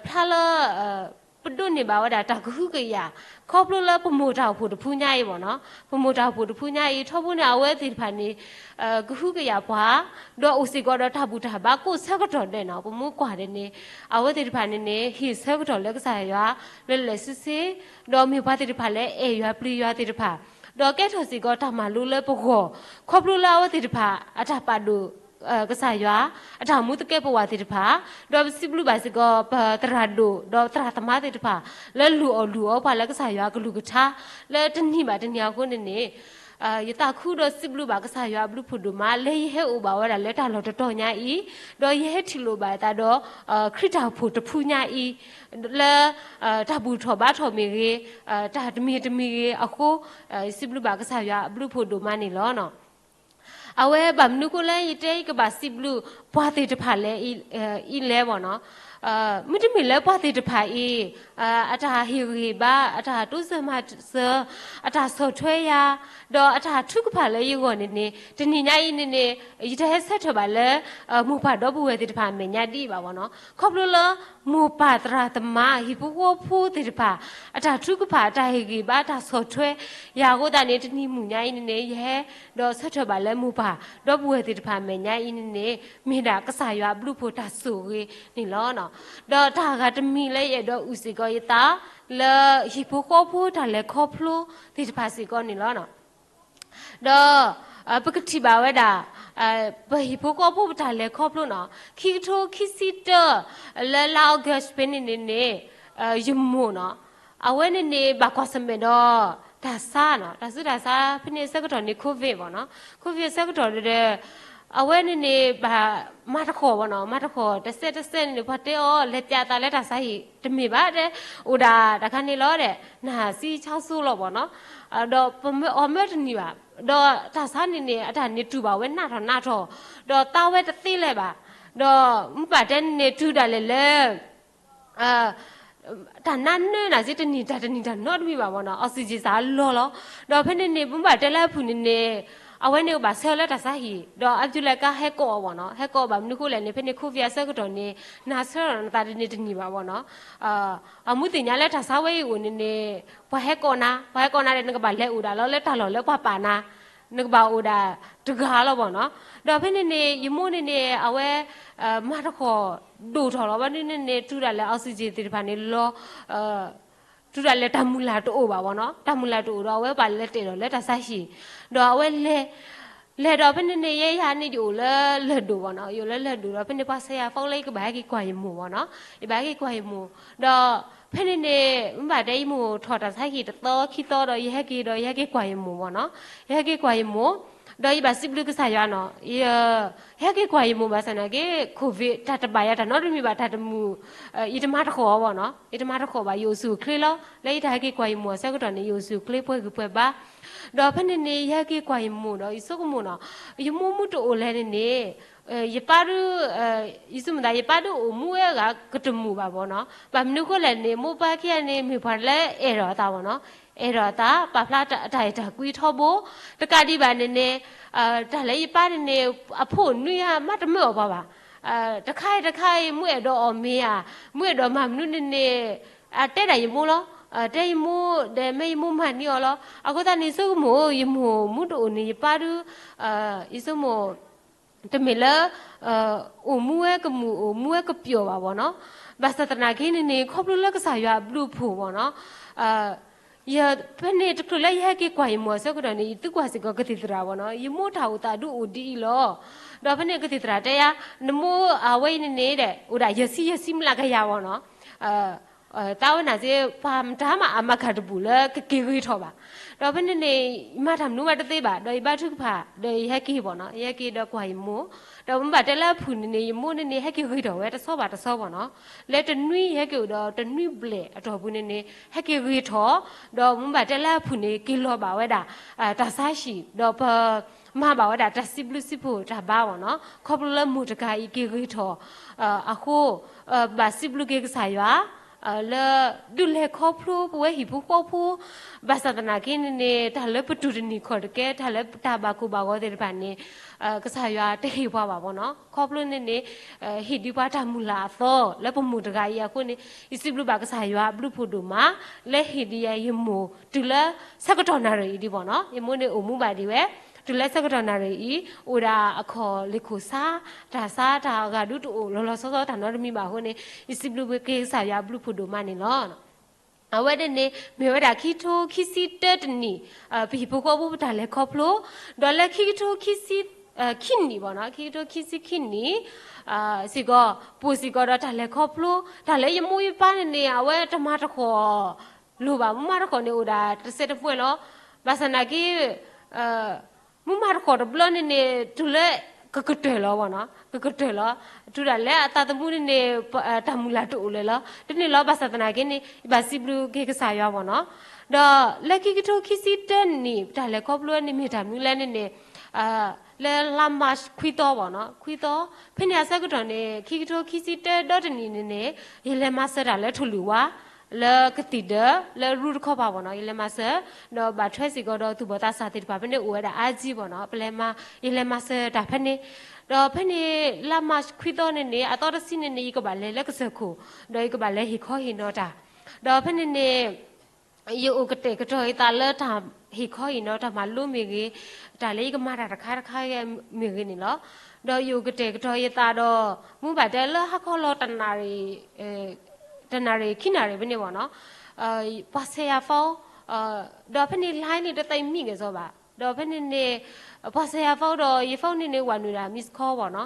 ဖျါလၢ ပဒိးန့ၢ်ဘၣ်ဝဲဒၣ်တၢ်ကဟုကယာ် ခီဖျိလၢပမိၢ်တၢ်အိၣ်ဖှိၣ်တဖုညါအံၤဘၣ်နီၤ ပမိၢ်တၢ်အိၣ်ဖှိၣ်တဖုညါအံၤ ထီဘိန့ၣ် အဝဲသ့ၣ်တဖၣ်န့ၣ် ကဟုကယာ်ပှၤ ဒီးအိၣ်စ့ၢ်ကီးဒီးတၢ်ဘူၣ်တၢ်ဘါကိးဆၢကတီၢ်ဒဲးနီၤ ပမ့ၢ်ကွၢ်ဒဲးန့ၣ် အဝဲသ့ၣ်တဖၣ်န့ၣ်န့ၣ် ဟ့ၣ်ဆၢကတီၢ်လၢကစၢ်ယွၤ လၢလၢဆ့ဆ့ ဒီးမ့ၢ်ပှၤသ့ၣ်တဖၣ်လၢအဲၣ်ယွၤပျံၤယွၤသ့ၣ်တဖၣ် ဒီးကဲထီၣ်စ့ၢ်ကီးတၢ်မၤလိလၢပဂီၢ် ခီဖျိလၢအဝဲသ့ၣ်တဖၣ် အတၢ်ပာ်ဒိၣ် ကစၢ်ယွၤ အတၢ်မူသကဲးပဝးသ့ၣ်တဖၣ် ဒီးပစံးဘျုးဘၣ်စ့ၢ်ကီး ပသရၣ်ဒိၣ် ဒီးသရၣ်သမါသ့ၣ်တဖၣ် လၢလူၤအီၣ်လူၤအီပှၤလၢကစၢ်ယွၤအကလုၢ်ကထါ လၢတနံၤဘၣ်တနံၤအဃိန့ၣ်န့ၣ် ယသးခုဒီးစံးဘျုးဘၣ်ကစၢ်ယွၤအဘျုးဖှိၣ်ဒိၣ်မး လၢယဟဲအိၣ်ဘၣ်ဝဲဒၣ်လၢတၢ်လီၢ်တတီၤညါအံၤ ဒီးယဟဲထံၣ်လိာ်ဘၣ်အသးဒီး ခရံာ်တၢ်အိၣ်ဖှိၣ်တဖုညါအံၤ လၢ တၢ်ဘူၣ်ထီၣ်ဘါထီၣ်မ့ၢ်ဂ့ၤ တၢ်တမံၤတမံၤဂ့ၤအဃိ ယစံးဘျုးဘၣ်ကစၢ်ယွၤအဘျုးဖှိၣ်ဒိၣ်မးန့ၣ်လီၤ. အဝဲဘၣ်မနုၤအဃိလၢယတဲယကဘၣ်စံးဘျုးပှၤသ့ၣ်တဖၣ်လဲၣ် အံၤလဲၣ်ဘၣ်နီၤ, မုၢ်တမ့ၢ်လၢပှၤသ့ၣ်တဖၣ်အံၤ အတၢ်ဟ့ၣ်ဂံၢ်ဟ့ၣ်ဘါ အတၢ်တိစၢၤမၤစၢၤ အတၢ်ဆီၣ်ထွဲယၤ ဒီးအတၢ်ထုကဖၣ်လၢယဂီၢ်န့ၣ်န့ၣ် တနံၤညါအံၤန့ၣ်န့ၣ် ယတဟဲဆၢထၢၣ်ဘၣ်လၢ မိၢ်ပၢ်ဒီပုၢ်ဝဲၢ်သ့ၣ်တဖၣ်အမဲာ်ညါဒ်အံၤဘၣ်ဘၣ်နီၤ, ခီဖျိလၢ မိၢ်ပၢ်သရၣ်သမါ ဟံၣ်ဖိဃီဖိသ့ၣ်တဖၣ် အတၢ်ထုကဖၣ် အတၢ်ဟ့ၣ်ဂံၢ်ဘါ တၢ်ဆီၣ်ထွဲယၤအဃိသတးန့ၣ် တနံၤမုၢ်ညါအံၤန့ၣ်န့ၣ် ယဟဲဒီးဆၢထၢၣ်ဘၣ်လၢမိၢ်ပၢ်ဒီပုၢ်ဝဲၢ်သ့ၣ်တဖၣ်အမဲာ်ညါအံၤန့ၣ်န့ၣ် မ့ၢ်ဒၣ်ကစၢ်ယွၤအဘျုးဖှိၣ်တၢ်ဆိၣ်ဂ့ၤန့ၣ်လီၤ. ဒီးတၢ်ဂၤတမံၤလၢယအဲၣ်ဒိးအုၣ်စ့ၢ်ကီးယသး လၢဟံၣ်ဖိဃီဖိတၢ်လဲၤခီဖျိသ့ၣ်တဖၣ်စ့ၢ်ကီးန့ၣ်လီၤ. ဒီး ပကထံၣ်ဘၣ်ဝဲဒၣ် ပဟံၣ်ဖိဃီဖိပတၢ်လဲၤခီဖျိနီၤ, ခံကထိခံဆံတၢ လၢလါ August ဖဲန့ၣ်န့ၣ်န့ၣ် ယမိၢ်နီၤ, အဝဲန့ၣ်န့ၣ် ဘၣ်ကွၢ်ဆၢၣ်မဲာ်ဒီး တၢ်ဆါနီၤ, တၢ်ဆူးတၢ်ဆါ ဖဲန့ၣ်ဆၢကတီၢ်န့ၣ် COVID ဘၣ်နီၤ, COVID ဆၢကတီၢ်ဒီး အဝဲန့ၣ်န့ၣ် ဘၣ်မၤတဃီၣ်ဘၣ်နီၤ, မၤတဃီၣ်တစဲးတစဲးန့ၣ်န့ၣ် ပှၤတဲအီၤ လဲၤပျးသးလၢတၢ်ဆါဟံၣ် တမ့ၢ်ဘၣ်တဲ, အိၣ်ဒၣ်တခါန့ၣ်လီၤဒီး နၢ်စံဆါစိလီၤဘၣ်နီၤ, ဒီးပမ့ၢ်အီၣ်မ့ၢ်တနံၤဘၣ်, ဒီးတၢ်ဆါန့ၣ်န့ၣ် အတၢ်န့ၣ်တူၢ်ဘၣ်ဝဲနးထီၣ်နးထီၣ်, ဒီးသါဝဲတသ့လၢၤဘၣ်, ဒီးမုၢ်ပၢ်တဲန့ၣ်န့ၣ် တုၤဒၣ်လဲာ်လၢ တၢ်နါနၢနၤစ့တနံၤတၢ်တနံၤတၢ်နီတမံၤဘၣ်ဘၣ်နီၤ, oxygen စးလီၤလီၤ, ဒီးဖဲန့ၣ်န့ၣ် မုၢ်ပၢ်တဲလၢအဖုၣ်န့ၣ်န့ၣ် အဝဲန့ၣ်ဘၣ်ဆၢလၢတၢ်ဆါဟံၣ် ဒီးအယူၤလဲၤကါဟဲကိးအီၤဘၣ်နီၤ, ဟဲကိးအီၤဘၣ်မနုၤဃိလဲၣ်န့ၣ် ဖဲန့ၣ် COVID အဆၢကတီၢ်န့ၣ် နဆၢထီၣ်နသးတန့ၢ်တနံၤဘၣ်ဘၣ်နီၤ, အမုၢ်သ့ၣ်ညါလၢတၢ်ဆါဝဲအံၤအိၣ်န့ၣ်န့ၣ် ပှၤဟဲကိးနၤ, ပှၤဟဲကိးနၤဒီးနကဘၣ်လဲၤအိၣ်ဒၣ်လီၤလၢတၢ်လီၢ်လၢပှၤပာ်နၤ, နကဘၣ်အိၣ်ဒၣ်တဂၤလီၤဘၣ်နီၤ. ဒီးဖဲန့ၣ်န့ၣ် ယမိၢ်န့ၣ်န့ၣ် အဝဲ မၤတခီဒိၣ်ထီၣ်လီၤ. ဘၣ်ဒုန့ၣ်န့ၣ် တုၤဒၣ်လဲာ် oxygen သ့ၣ်တဖၣ်န့ၣ်လီၤ တုၤဒၣ်လဲာ်တၢ်မုၢ်လၢ်တအိၣ်ဘၣ်ဘၣ်နီၤ. တၢ်မုၢ်လၢ်တအိၣ်ဒီး အဝဲဘၣ်လဲၤတဲာ်ဒီးလၢတၢ်ဆါဟံၣ်, ဒီးအဝဲလဲၤ လဲၤဒီးဖဲန့ၣ်န့ၣ် ယဲယၤန့ၣ် ယအိၣ်လၢလၢၢ်ဒိၣ်ဘၣ်နီၤ, ယအိၣ်လၢလၢၢ်ဒိၣ်ဒီး ဖဲန့ၣ်ပှၤဆဲးယၤဖီလၢယကဘၣ်ဟဲက့ၤကွၢ်ယမိၢ်ဘၣ်နီၤ, ယဘၣ်ဟဲက့ၤကွၢ်ယမိၢ်, ဒီးဖဲန့ၣ်န့ၣ် မ့ၢ်ဘၣ်တဲယမိၢ်ထီၣ်တၢ်ဆါဟံၣ်တသီခံသီဒီး ယဟဲက့ၤဒီး ယဟဲက့ၤကွၢ်ယမိၢ်ဘၣ်နီၤ, ယဟဲက့ၤကွၢ်ယမိၢ်, ဒီးယဘၣ်စံးဘျုးကစၢ်ယွၤနီၤ, ယ ယဟဲက့ၤကွၢ်ယမိၢ်ဘၣ်ဆၣ်သနာ်က့ COVID တၢ်တဘၣ်ယၤတၢ်နီတမံၤဘၣ် တၢ်တမုာ်, ယတမၤတခီဘၣ်နီၤ, ယတမၤတခီဘၣ် ယအိၣ်ဆူၣ်အိၣ်ချ့လီၤ. လၢယတၢ်ဟဲက့ၤကွၢ်ယမိၢ်အဆၢကတီၢ်န့ၣ် ယအိၣ်ဆူၣ်အိၣ်ချ့ပှဲၤဂံၢ်ပှဲၤဘါ, ဒီးဖဲန့ၣ်န့ၣ် ယဟဲက့ၤကွၢ်ယမိၢ်ဒီး ယဆိကမိၣ်နီၤ, ယမိၢ်မုၢ်တအိၣ်လဲၣ်န့ၣ်န့ၣ် ယပၢ်ဒုး ယဆိကမိၣ်သး ယပၢ်ဒုးအိၣ်မူဝဲအဂၤကတမုာ်ဘၣ်ဘၣ်နီၤ, ဘၣ်မနုၤဃိလဲၣ်န့ၣ် မိၢ်ပၢ်ခံဂၤန့ၣ် မ့ၢ်ပှၤလၢအဲၣ်ဒိးအသးဘၣ်နီၤ, အဲၣ်ဒိးအသး ပာ်ဖျါတၢ်အဲၣ်တၢ်ကွံထီဘိ, တကးဒံးဘၣ်န့ၣ်န့ၣ် တၢ်လၢယပၢ်န့ၣ်န့ၣ် အဖိအနွံဧါ မ့တမၢအီၤပှၤဘၣ်, တခါအံၤတခါအံၤ မ့ၢ်အဲၣ်ဒိးအီၣ်မ့ၤဧါ, မ့ၢ်အဲၣ်ဒိးမၤမနုၤန့ၣ်န့ၣ် အတဲဒၣ်ယမိၢ်လီၤ, တဲယမိၢ်ဒီး မ့ၢ်ယမိၢ်မၤန့ၢ်အီၤလီၤ. အဃိသတးန့ၣ် ဆိကမိၣ် ယမိၢ်မုၢ်တအိၣ်န့ၣ် ယပၢ်ဒုး ယဆိကမိၣ် တမ့ၢ်လၢ အိၣ်မူဝဲကမုာ် အိၣ်မူဝဲကပျီၢ်ဘၣ်ဘၣ်နီၤ, ဘၣ်ဆၣ်သနာ်က့န့ၣ်န့ၣ် ခီဖျိလၢကစၢ်ယွၤအဘျုးအဖှိၣ်ဘၣ်နီၤ, ယ ဖဲန့ၣ်တချုးလၢယဟဲက့ၤကွၢ်ယမိၢ်အဆၢကတီၢ်န့ၣ် ယသုကွၢ်စ့ၢ်ကီးကသံၣ်သရၣ်ဘၣ်နီၤ, ယမိၢ်တၢ်အိၣ်သးဒုးအိၣ်ဒ်အံၤလီၤ. ဒီးဖဲန့ၣ်ကသံၣ်သရၣ်တဲယၤ နမိၢ်အဝဲအံၤန့ၣ်န့ၣ်ဒီး အိၣ်ဒၣ်ယဲၢ်ဆံယဲၢ်ဆံမျးကယၤဘၣ်နီၤ သးဝဲနာ်က့ ပှၤမတၤမးအမၤကၤတဘူၣ်လၢကက့ၤဂ့ၤထီၣ်ဘၣ်. ဒီးဖဲန့ၣ်န့ၣ် ယမၤတၢ်မနုၤမးတသ့ဘၣ်, ဒီးယဘါထုကဖၣ် ဒီးယဟဲက့ၤဘၣ်နီၤ, ယဟဲက့ၤဒီးကွၢ်ယမိၢ်, ဒီးမ့ၢ်ဘၣ်တဲလၢအဖုၣ်န့ၣ်န့ၣ် ယမိၢ်န့ၣ်န့ၣ် ဟဲက့ၤဂ့ၤထီၣ်ဝဲတဆီဘၣ်တဆီဘၣ်နီၤ, လၢတနွံယဟဲက့ၤအိၣ်ဒီးတနွံဘျဲၣ်အတီၢ်ပူၤန့ၣ်န့ၣ် ဟဲက့ၤဂ့ၤထီၣ်, ဒီးမ့ၢ်ဘၣ်တဲလၢအဖုၣ်န့ၣ် က့ၤလီၤဘၣ်ဝဲဒၣ် တၢ်ဆါဟံၣ် ဒီးပ မၤဘၣ်ဝဲဒၣ်တၢ်စံးဘျုးစံးဖှိၣ်တၢ်ဘါဘၣ်နီၤ, ခီဖျိလၢမိၢ်တဂၤအံၤက့ၤဂ့ၤထီၣ် အဃိ ဘၣ်စံးဘျုးက့ၤကစၢ်ယွၤ လၢ ဒုးလဲၤခီဖျိပဝဲဟံၣ်ဖိဃီဖိ, ဘၣ်ဆၣ်သနာ်က့န့ၣ်န့ၣ် တၢ်လၢပတူၢ်တနံၤခီၣ်တကဲ တၢ်လၢတၢ်ဘၣ်ကိၢ်ဘၣ်ဂီၤသ့ၣ်တဖၣ်န့ၣ် ကစၢ်ယွၤတဟ့ၣ်ပှၤဘၣ်ဘၣ်နီၤ, ခီဖျိန့ၣ်န့ၣ် ဟ့ၣ်ဒံးပှၤတၢ်မုၢ်လၢ်အသီ လၢပမိၢ်တဂၤအံၤအဃိန့ၣ် ယစံးဘျုးဘၣ်ကစၢ်ယွၤအဘျုးဖှိၣ်ဒိၣ်မး လၢဟ့ၣ်ဒံးယၤယမိၢ်တုၤလၢဆၢကတီၢ်နၣ်ရံၣ်အံၤဒံးဘၣ်နီၤ, ယမိၢ်န့ၣ်အိၣ်မူဘၣ်ဒံးဝဲ တုၤလၢဆၢကတီၢ်နၣ်ရံၣ်အံၤ အိၣ်ဒၣ်အခီၣ်လ့ၢ်ခိၣ်ဆါ, တၢ်ဆါတၢ်အဂၤဒုးတအိၣ်လီၤလီၤဆီဆီတၢ်နီတမံၤဘၣ်အဃိန့ၣ် ယစံးဘျုးက့ၤကစၢ်ယွၤအဘျုးဖှိၣ်ဒိၣ်မးန့ၣ်လီၤ. အဝဲန့ၣ်န့ၣ် မ့ၢ်ဝဲဒၣ်ခံကထိခံဆံတၢတနံၣ် ပဟံၣ်ဖိဃီဖိပတၢ်လဲၤခီဖျိ, ဒီးလၢခံကထိခံဆံ ခံနံၣ်ဘၣ်နီၤ, ခံကထိခံဆံခံနံၣ် စ့ၢ်ကီး ပအိၣ်စ့ၢ်ကီးဒီးတၢ်လဲၤခီဖျိ, တၢ်လၢယမိၢ်ယပၢ်န့ၣ်န့ၣ် အဝဲတမၤတခီ လိၣ်ဘၣ်, မ့ၢ်မၤတခီန့ၣ်အိၣ်ဒၣ်တစဲးတမှဲလီၤ. ဘၣ်ဆၣ်သနာ်က့ မ့ၢ်မၤတခီတဘျီန့ၣ်န့ၣ် တုၤလၢကကတၢၢ်လီၤဘၣ်နီၤ, ကကတၢၢ်လီၤ. တုၤဒၣ်လဲာ်အသးသမူန့ၣ်န့ၣ် တၢ်မုၢ်လၢ်တအိၣ်လၢၤလီၤ. တန့ၢ်လီၤ ဘၣ်ဆၣ်သနာ်က့န့ၣ် ယဘၣ်စံးဘျုးက့ၤကစၢ်ယွၤဘၣ်နီၤ. ဒီးလၢခံကထိခံဆံတၢနံၣ် ပတၢ်လဲၤခီဖျိန့ၣ်မ့ၢ်တၢ်မနုၤလဲၣ်န့ၣ်န့ၣ် လၢလါမၢ်ၡးခွံသီဘၣ်နီၤ, ခွံသီ, ဖဲန့ၣ်အဆၢကတီၢ်န့ၣ် ခံကထိခံဆံတၢဒီတနံၣ်န့ၣ်န့ၣ် ယလဲၤမၤစၢၤတၢ်လၢထိၣ်လွံၢ်ဝါ လၢကသံၣ်ဒၢ လၢရူတခီပၤဘၣ်နီၤ, ယလဲၤမၤစၢၤ ဒီးဘၣ်ထွဲစ့ၢ်ကီးဒီးသူၣ်ဘီၣ်သးစၢ်သ့ၣ်တဖၣ် ဖဲန့ၣ်အိၣ်ဝဲဒၣ်အါကံဘၣ်နီၤ, ပလဲၤမၤ ယလဲၤမၤစၢၤတၢ်ဖဲန့ၣ်, ဒီးဖဲန့ၣ် လါမၢ်ၡးခွံသီန့ၣ်န့ၣ် အသီတဆံန့ၣ်န့ၣ် ယကဘၣ်လဲၤလၢကစၢၢ်ခိၣ် ဒီးယကဘၣ်လဲၤဟ့ၣ်ခီဟ့ၣ်နီၤတၢ်, ဒီးဖဲန့ၣ်န့ၣ် ယအိၣ်ကတဲာ်ကတီၤယသးလၢတၢ်ဟ့ၣ်ခီဟ့ၣ်နီၤ တၢ်မၤလိမ့ၢ်ဂ့ၤ, တၢ်လၢယကမၤတၢ်တခါတခါဂ့ၤမ့ၢ်ဂ့ၤန့ၣ်လီၤ. ဒီးယအိၣ်ကတဲာ်ကတီၤယသးဒီး မ့ၢ်ဘၣ်တဲလၢဟါခီလီၤတနၣ်ရံၣ် တနၣ်ရံၣ်ခံနၣ်ရံၣ်ဖဲန့ၣ်ဘၣ်နီၤ, ပှၤဆဲးယၤဖီ, ဒီးဖဲန့ၣ် line န့ၣ် တသ့မံဂ့ၤစီဘၣ်, ဒီးဖဲန့ၣ်န့ၣ် ပှၤဆဲးယၤဖီဒီး ယဖီန့ၣ်န့ၣ် ဝဲနုာ်ဒၣ် miss call ဘၣ်နီၤ,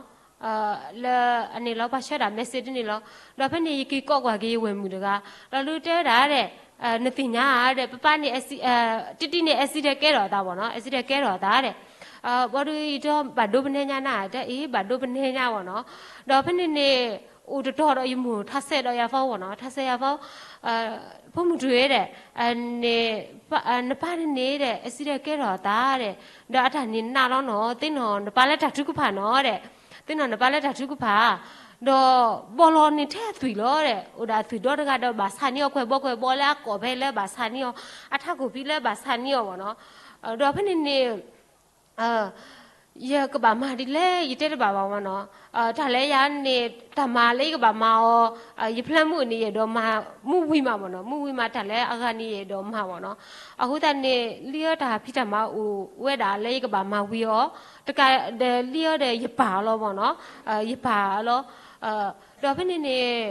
လၢအန့ၣ်လီၤ ပှၤဆှၢဒၣ် message ဒ်န့ၣ်လီၤ. ဒီးဖဲန့ၣ် ယက့ၤကိးကွၢ်က့ၤယဝဲၢ်မုၣ်တဂၤ, ဒီးဒုးတဲဝဲဒၣ်ဒီး နသ့ၣ်ညါဧါဒီး ပပၢ်န့ၣ် တံတံန့ၣ် accident ကဲထီၣ်အသးဘၣ်နီၤ, accident ကဲထီၣ်အသးဒီး ဘၣ်ဒီးယတဲဘၣ်ဒိပနဲညါနၤ, တဲအ့ၣ် ဘၣ်ဒိပနဲညါဘၣ်နီၤ. ဒီးဖဲန့ၣ်န့ၣ် အိၣ်တတီၤဒီးယမိၢ်ထးဆဲးဒီးယၤဖီဘၣ်နီၤ, ထးဆဲးယၤဖီ, ဖိမုၣ်တဂၤဒီး နပၢ်န့ၣ်န့ၣ်ဒီး accident ကဲထီၣ်အသးဒီး ဒီးအတၢ်န့ၣ်နးလီၤနီၤ, သ့ၣ်နီၣ်နပၢ်လၢတၢ်ထုကဖၣ်နီၤဒီး သ့ၣ်နီၣ်နပၢ်လၢတၢ်ထုကဖၣ်, ဒီးဘီလီၤန့ၢ်ထဲအသွံၣ်လီၤဒီး အိၣ်ဒၣ်အသွံၣ်ဒီတဂၤဒီး ဘၣ်ဆါန့ၢ်အီၤကွဲၢ်ဘီကွဲၢ်ဘီလၢအကိာ်ဖဲလၢဘၣ်ဆါန့ၢ်အီၤ, အထးခိၣ်ဖံလၢဘၣ်ဆါန့ၢ်အီၤဘၣ်နီၤ. ဒီးဖဲန့ၣ်န့ၣ် ယကဘၣ်မၤဒ်လဲၣ် ယတဲတဘၣ်ဘၣ်မ့ၢ်နီၤ. တၢ်လၢယၤန့ၣ် တၢ်မၤလၢယကဘၣ်မၤအီၤ, ယဖျၢၣ်မုၢ်န့ၣ် ယအဲၣ်ဒိးမၤမူဝံၤမးမ့ၢ်နီၤ, မူဝံၤမး တၢ်လၢအဂၤန့ၣ် ယအဲၣ်ဒိးမၤမ့ၢ်နီၤ. အဃိသတးန့ၣ် လံအၢတၢ်ဖံးတၢ်မၤအိၣ်ဝဲဒၣ်လၢယကဘၣ်မၤဝံၤအီၤ, တကးဒီးလံအၢဒီးယပၢ်လီၤမ့ၢ်နီၤ, ယပၢ်လီၤ. ဒီးဖဲန့ၣ်န့ၣ်